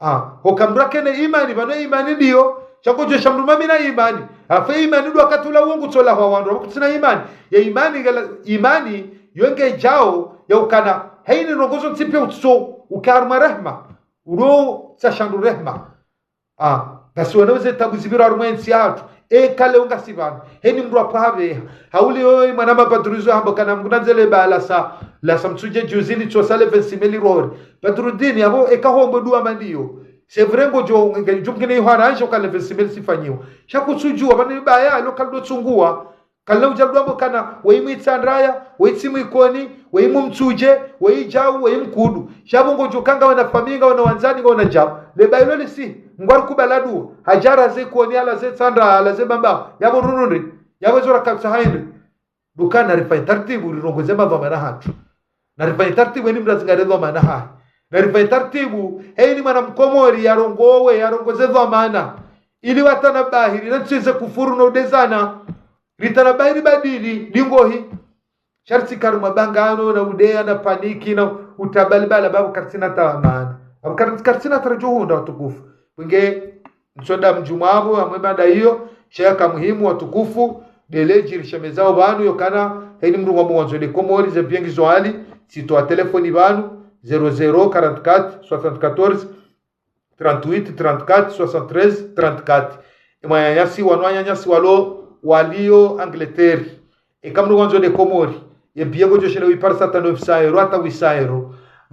Ah, hoka mdru akene imani, pvanu imani ndiyo, sha ngodjo sha mdru mamina imani. Halafu imani ndo wakati ula wo ngutsolawa wandru, halafu kutsina imani. Ya imani ngela, imani, yo ngedjao, ya ukana, heni ndrongoo zontsi piya utso, uka harumwa rehma. Ulo tsa sha ndru rehma. Ah, basi wana weze tabu zipvira harumwa entsi yahatru. E kale ungasi pvanu. Heni mdru apvo hapveha. Hauli yoyi mwana mabadruzo hamba ukana Mngu nandze le bala sa, la sa mtsudje juzi litsosa le vingt-six mille rori. Badrudini, yapvo eka hombo dua mandiyo. C'est vrai ngodjo, nge, djumkine iho aranje uka le vingt-six mille sifanyiwa. Sha kutsudjuwa, pvanu baya, lo kaldo tsunguwa. Kalina udja ludwambo ukana, weyi mwi Itsandraya, weyi tsi mwi Ikoni, weyi mwi Mtsudje, weyi Djau, weyi Mkudu. Sha pvo ngodjo ka ngawe na famiyi, ngawe na wandzani, ngawe na djau. Le bayi lo lisi, Mngu arikubala dua. Hadja halaze Ikoni, halaze Itsandraya, halaze Bambao. Yapvo rurundri. Yapvo zora kabisa haindri. Ndo ukana narifanye taratibu, rirongoze madhwamana hatru. Narifanye taratibu, heni mdru azingare dhwamana hahe. Narifanye taratibu, heni mwana mkomori, yarongowe, yarongoze dhwamana. Ili watanabahi, rina ntsi ze kufuru no udezana. Ritanabahi ribadili, ndingohi. Sha ritsi ka harumwa bangano, na udeya, na paniki, na utabalibala, ba pvo karitsina ta amani. Ba pvo kar-, karitsina tarajuhu nda watukufu. Pvwinge, ntsonda mdjumwa pvo, hamwe mada iyo, sha yaka muhimu watukufu, ndele djirishemezao pvanu, yo kana, heni mdru ngwambo wandzo nde Komori, ze piya ngizo hali, tsitowa telefoni pvanu, zéro zéro quarante-quatre soixante-quatorze, trente-huit, trente-quatre, soixante-treize, trente-quatre. Emwananyasi, wananyasi walo, waliyo Angleterre. Eka mdru wandzo nde Komori, ye billet ngodjo shinda uyiparisa hata neuf cents euros, hata huit cents euros.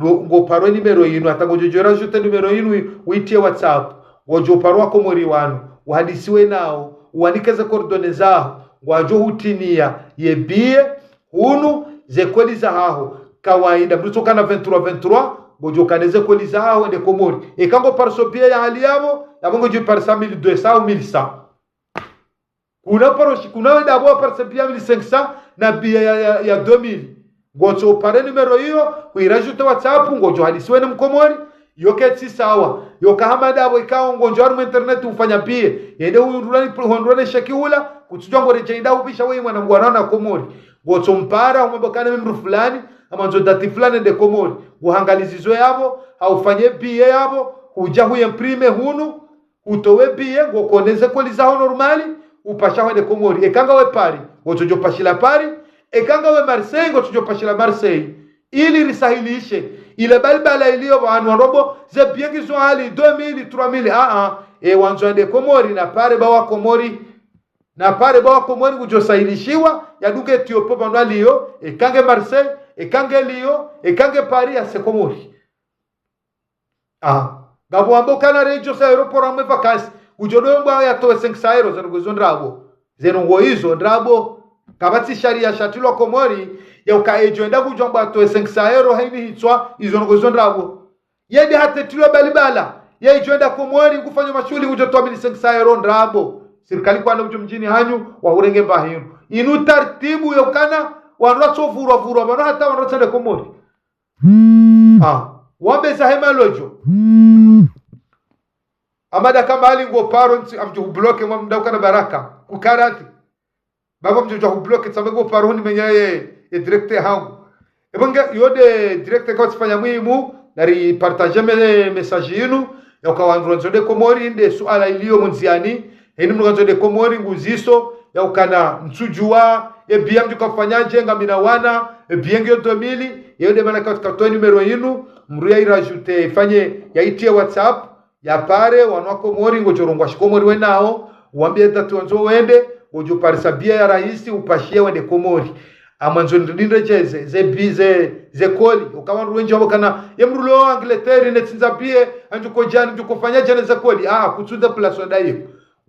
Ngo, ngo paro numéro yinu, hata ngodjo djo rajouter numéro yinu, uyitriye WhatsApp. Ngodjo paro Wakomori wanu, uhadisiwe nao, uwanike ze coordonnées zaho, ngwadjo hutriniya ye billet, hunu, ze colis zahaho. Kawaida, mdru tsoka na vingt-trois, vingt-trois, ngodjo kana ze colis zahaho nde Komori. Eka ngo paro so billet ya hali yapvo, yapvo ngodjo parisa mille deux cents ou mille cent. Kuna paro shi-, kuna wenda apvo waparisa billet ya mille cinq cents na billet ya, ya, ya deux mille. Ngotso pare numéro iyo, huyi rajouter WhatsApp, ngodjo hadisiwe ne Mkomori, yo ketsi sawa. Yo ka hama ndapvo ikao ngondjo harumwa internet ufanya billet. Yende hundrwa ni, hundrwa ne sheki hula, kutsudjuwa ngoredjeyi nda hupvisha weyi mwana mwana na Komori. Ngotso mpara, humwambo kana mimi mdru fulani, ngamwandzo date fulani nde Komori. Nguhangalizizo yapvo, haufanye billet yapvo, Udja hu imprimer hunu, utowe billet, ngo kone ze colis zaho normal, upasha hwende Komori. Eka ngawe Paris, ngotsodjo pashila Paris. Eka ngawe Marseille, ngotsodjo pashila Marseille. Ili risahilishe ile balibala iliyo pvanu, wandru wambo ze billet ngizo ghali, deux mille, trois mille, a a. E wandzo wende Komori, napare ba wa Komori. Napare ba wa Komori ngudjo sahilishiwa, yadunge tiyo pvo pvanu aliyo, eka nge Marseille, eka nge Lyon, eka nge Paris, yase Komori. Ah, ngapvo wambo kana redjo sa aéroport amwe vacances, ngudjo dombwa yatowe cinq cents euros, zendrongo izo ndrabo. Zendrongo izo ndrabo. Kapvatsi sharia shatilwa Komori, ya uka edjo enda ngudjo amba atowe cinq cents euros, haini hitswa, izo ndrongo izo ndrabo. Yende hatetilwa balibala, ya idjo enda Komori, ngufanya mashuhuli, ngudjo towa mille cinq cents euros ndrabo. Sirikali kwana udjo mdjini hanyu, wahurenge mbahinu. Inu tartibu ya ukana, wandru watsovurwa vurwa, pvanu hata wandru watsende Komori. Ah, wambe za hema lodjo. Amada Kamali ngo paro ntsi, amdjo hubloke mwa mda ukana baraka. Kukaranti. Baba mdjo dja hubloke, tsambe ngo paro ni menya ye, ye directeur hangu. Ebo nge, yo nde directeur kawatsifanya muhimu, nari partager me, message yinu, ya uka wandru wandzo wende Komori, nde suala iliyo mundziani, heni mndru wandzo wende Komori, nguziso, ya ukana ntsudjuwa, e billet mdjo kafanya dje, ngamina wana, e billet ngiyo deux mille, yo nde mana kawatsika towa numéro yinu, mndru ya irajouter, ifanye, ya itriye WhatsApp, yapare, wanu wa Komori, ngodjo rongoa shikomori wenao, wambie dati wandzo wende, ngodjo parisa billet ya rahisi, upashie wende Komori. Amwandzo ndinde djeze, ze bi, ze, ze colis. Uka wandru wendji wambo kana, ye mndru lo Angleterre, ne tsindza billet, andjo kodjani, ndjo kofanya djani ze colis. Ah, kutsundza place wenda iyo.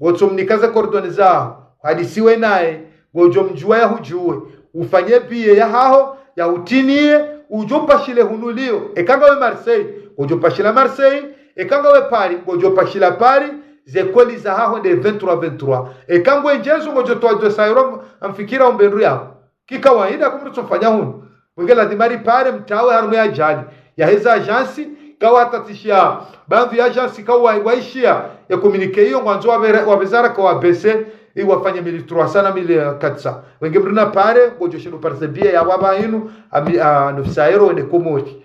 Ngotso mnika ze coordonnées zaho. Hadisiwe naye, ngodjo mdjuwa ya hudjuwe. Ufanye billet ya haho, ya utiniye, udjo pashile hunu Lyon. Eka ngawe Marseille, ngodjo pashila Marseille. Eka ngawe Paris, ngodjo pashila Paris, ze colis za haho nde vingt-trois, vingt-trois. Eka ngwe ndjezo ngodjo towa deux cents euros, amfikira umbe ndru yaho. Kikawaida kumrutso fanya hunu. Mwenge lazima ripare mtawe harumwa ye ajali. Yaheza agence, kawatatishia. Baadhi ya agence kawa, waishia. Ya communiqué iyo, ngwandzo wabera, wabezara kawa bese, iwafanye mille trois cents na mille quatre cents. Wenge mndru napare, ngodjo shindo parisa billet ya waba inu, ami, a, neuf cents euros wende Komori.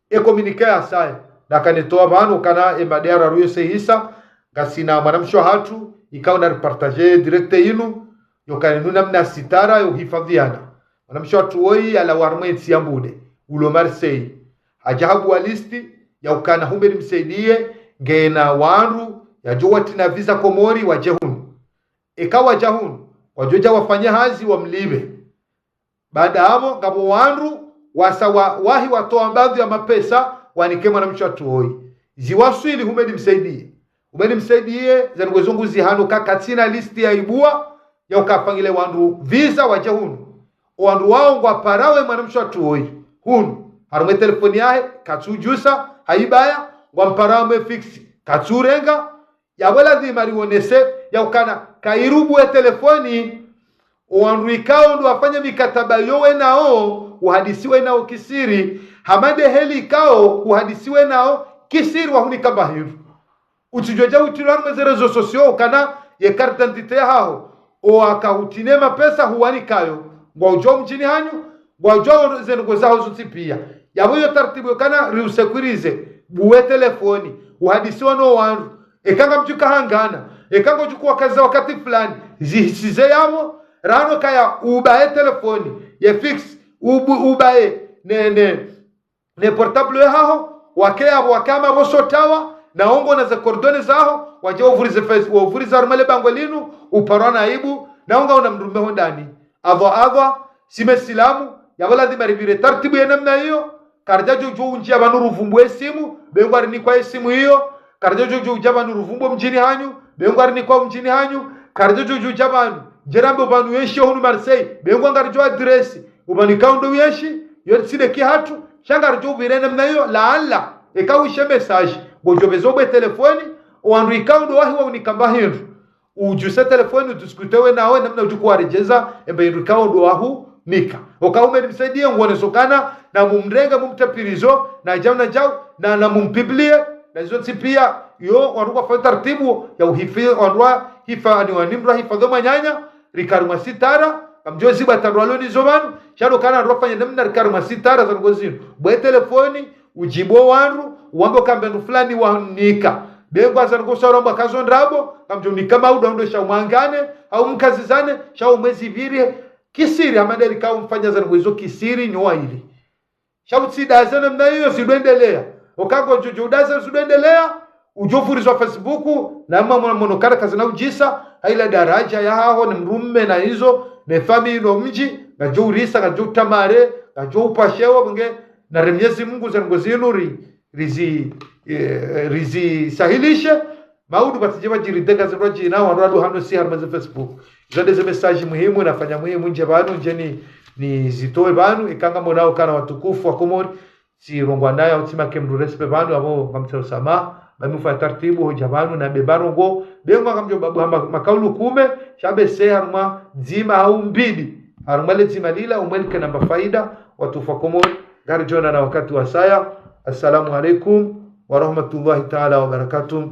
E communiqué ya saya, nakanetowa pvanu, kana e madera ruyo sehisa, ngasina mwanamshe hatru, ikao nari partager direct inu, yo kana inu namna sitara, yo hifadhiana. Mwanamshe hatru woyi, yalawa harumwa entsi ya mbude, ulo Marseille. Hadja habuwa liste, ya ukana Houmed Msaidie, ngena wandru, yadjo watrilia visa Komori, wadje hunu. Eka wadja hunu, wadjo dja wafanye hazi, wamlipve. Baada apvo, ngapvo wandru wasa wa, wahi watowa mbapvi ya mapesa, wanike mwanamshe hatru woyi. Ziwaswili Houmed Msaidie. Houmed Msaidie, zanu ngwezungu zihano ka katsina liste ya ibuwa, ya uka afanyile wandru visa wadje hunu. O wandru wao ngwaparawo e mwanamshe hatru woyi. Hunu, harumwa e telefoni yahe, katsudjusa, haibaya, ngwamparawo mwe fixe, katsurenga, yapvo lazima riwonese, ya ukana, kairubuwa e telefoni, o wandru ikao ndo wafanya mikataba yo wenao, uhadisiwe nao kisiri, hama nde heli ikao, uhadisiwe nao kisiri wahunika mbahindru. Utsudjo dja utrilwa harumwa ze réseaux sociaux, ukana ye carte d'identité ya haho, o waka utrine mapesa huwanikayo, ngwaudjo mdjini hanyu, ngwaudjo zendrongo zaho zontsi pia. Yapvo yo tartibu yo kana riusécuriser, buwe telefoni, uhadisiwa no wandru, eka ngamdjo kahangana, eka ngodjo kuwa kaza wakati fulani, zihisize yapvo, rano kaya ubaye telefoni, ye fixe, ubu, ubaye, ne, ne, ne portable ya haho, wake yapvo, wake hama pvo sotawa, na ongo na ze coordonnées zaho, wadje wavurize face, wavurize harumwa le bangwe linu, uparwa na aibu, na onga una mndru mme hondani. Apvo, apvo, si mesilamu, yapvo lazima ripvire tartibu ye namna iyo, karidja djo djo undjia pvanu ruvumbuwe simu, be ngwarinikwa ye simu iyo, karidja djo djo undjia pvanu ruvumbuwe mdjini hanyu, be ngwarinikwa mdjini hanyu, karidja djo djo undjia pvanu, djerambe pvanu yenshi hunu Marseille, be ngwa ngaridjo adresse, upvanu ikao ndo yenshi, yo tsi nde kihatru, sha ngaridjo upvire namna iyo, laala, eka wishe message, ngodjo pvezo bwe telefoni, o wandru ikao ndo wahi waunika mbahindru. Udjuse telefoni, udiscute we nawe, namna udjo kuwaredjeza, embe hindru ikao ndo wahunika. Oka Houmed Msaidie, nguoneso kana, na mumrenge, mumtre prison, na djau, na djau, na, na mumpublie, na izo ntsi pia, yo, wandru wafanye tartibu, ya uhifi, wandru wahifa, ani wani mndru wahifadhi mwananya, rike harumwa sitara, kamdjo ziba tandro alo nizo pvanu, sha ndo kana wandru wafanye namna rike harumwa sitara, zanu ngozinu. Bwe telefoni, Udjibu wandru, wambe ukamba ndru fulani wanika. Be ngwandzo nikusa uramba kazo ndrabo, kamdjo unika maudu ndo sha umwangane, au mkazizane, sha umwezi pvili, kisiri, hama ndeli kao mfanya zani kwezo kisiri, nyowa ili. Sha utsi daza namna iyo zidwendelea. Okango djudju daza zidwendelea, udjo furizwa Facebook, na mwa mwa mono kara kazina udjisa, haila daraja ya haho, ni mdrume na izo, ne fami ino mdji, ngadjo urisa, ngadjo utamare, ngadjo upashewa, bunge, na re Mnyezi Mungu zandru zinu ri, rizi, eh, rizisahilishe, maudu batsidje badjiri denga zindru djina, wandru wadu hano si harumwa ze Facebook. Izo nde ze message muhimu, nafanya muhimu ndje pvanu, ndje ni, nizitowe pvanu, ikao ngamwonao ukana watukufu wa Komori, tsi rongwa naye, au tsi make mdru respect pvanu, abo ngamtsaho usamaha, ba mi ufanya tartibu, hodja pvanu, na beba rongo, be ngwa ngamdjo babu hama, makaulu kume, sha be se harumwa dzima au mbili, harumwa le dzima lila, umwelike namba faida, watukufu wa Komori, ngaridjo onana wakati wasaya. Assalamu alaikum wa rahmatullahi ta'ala wa barakatuh.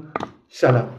Salam.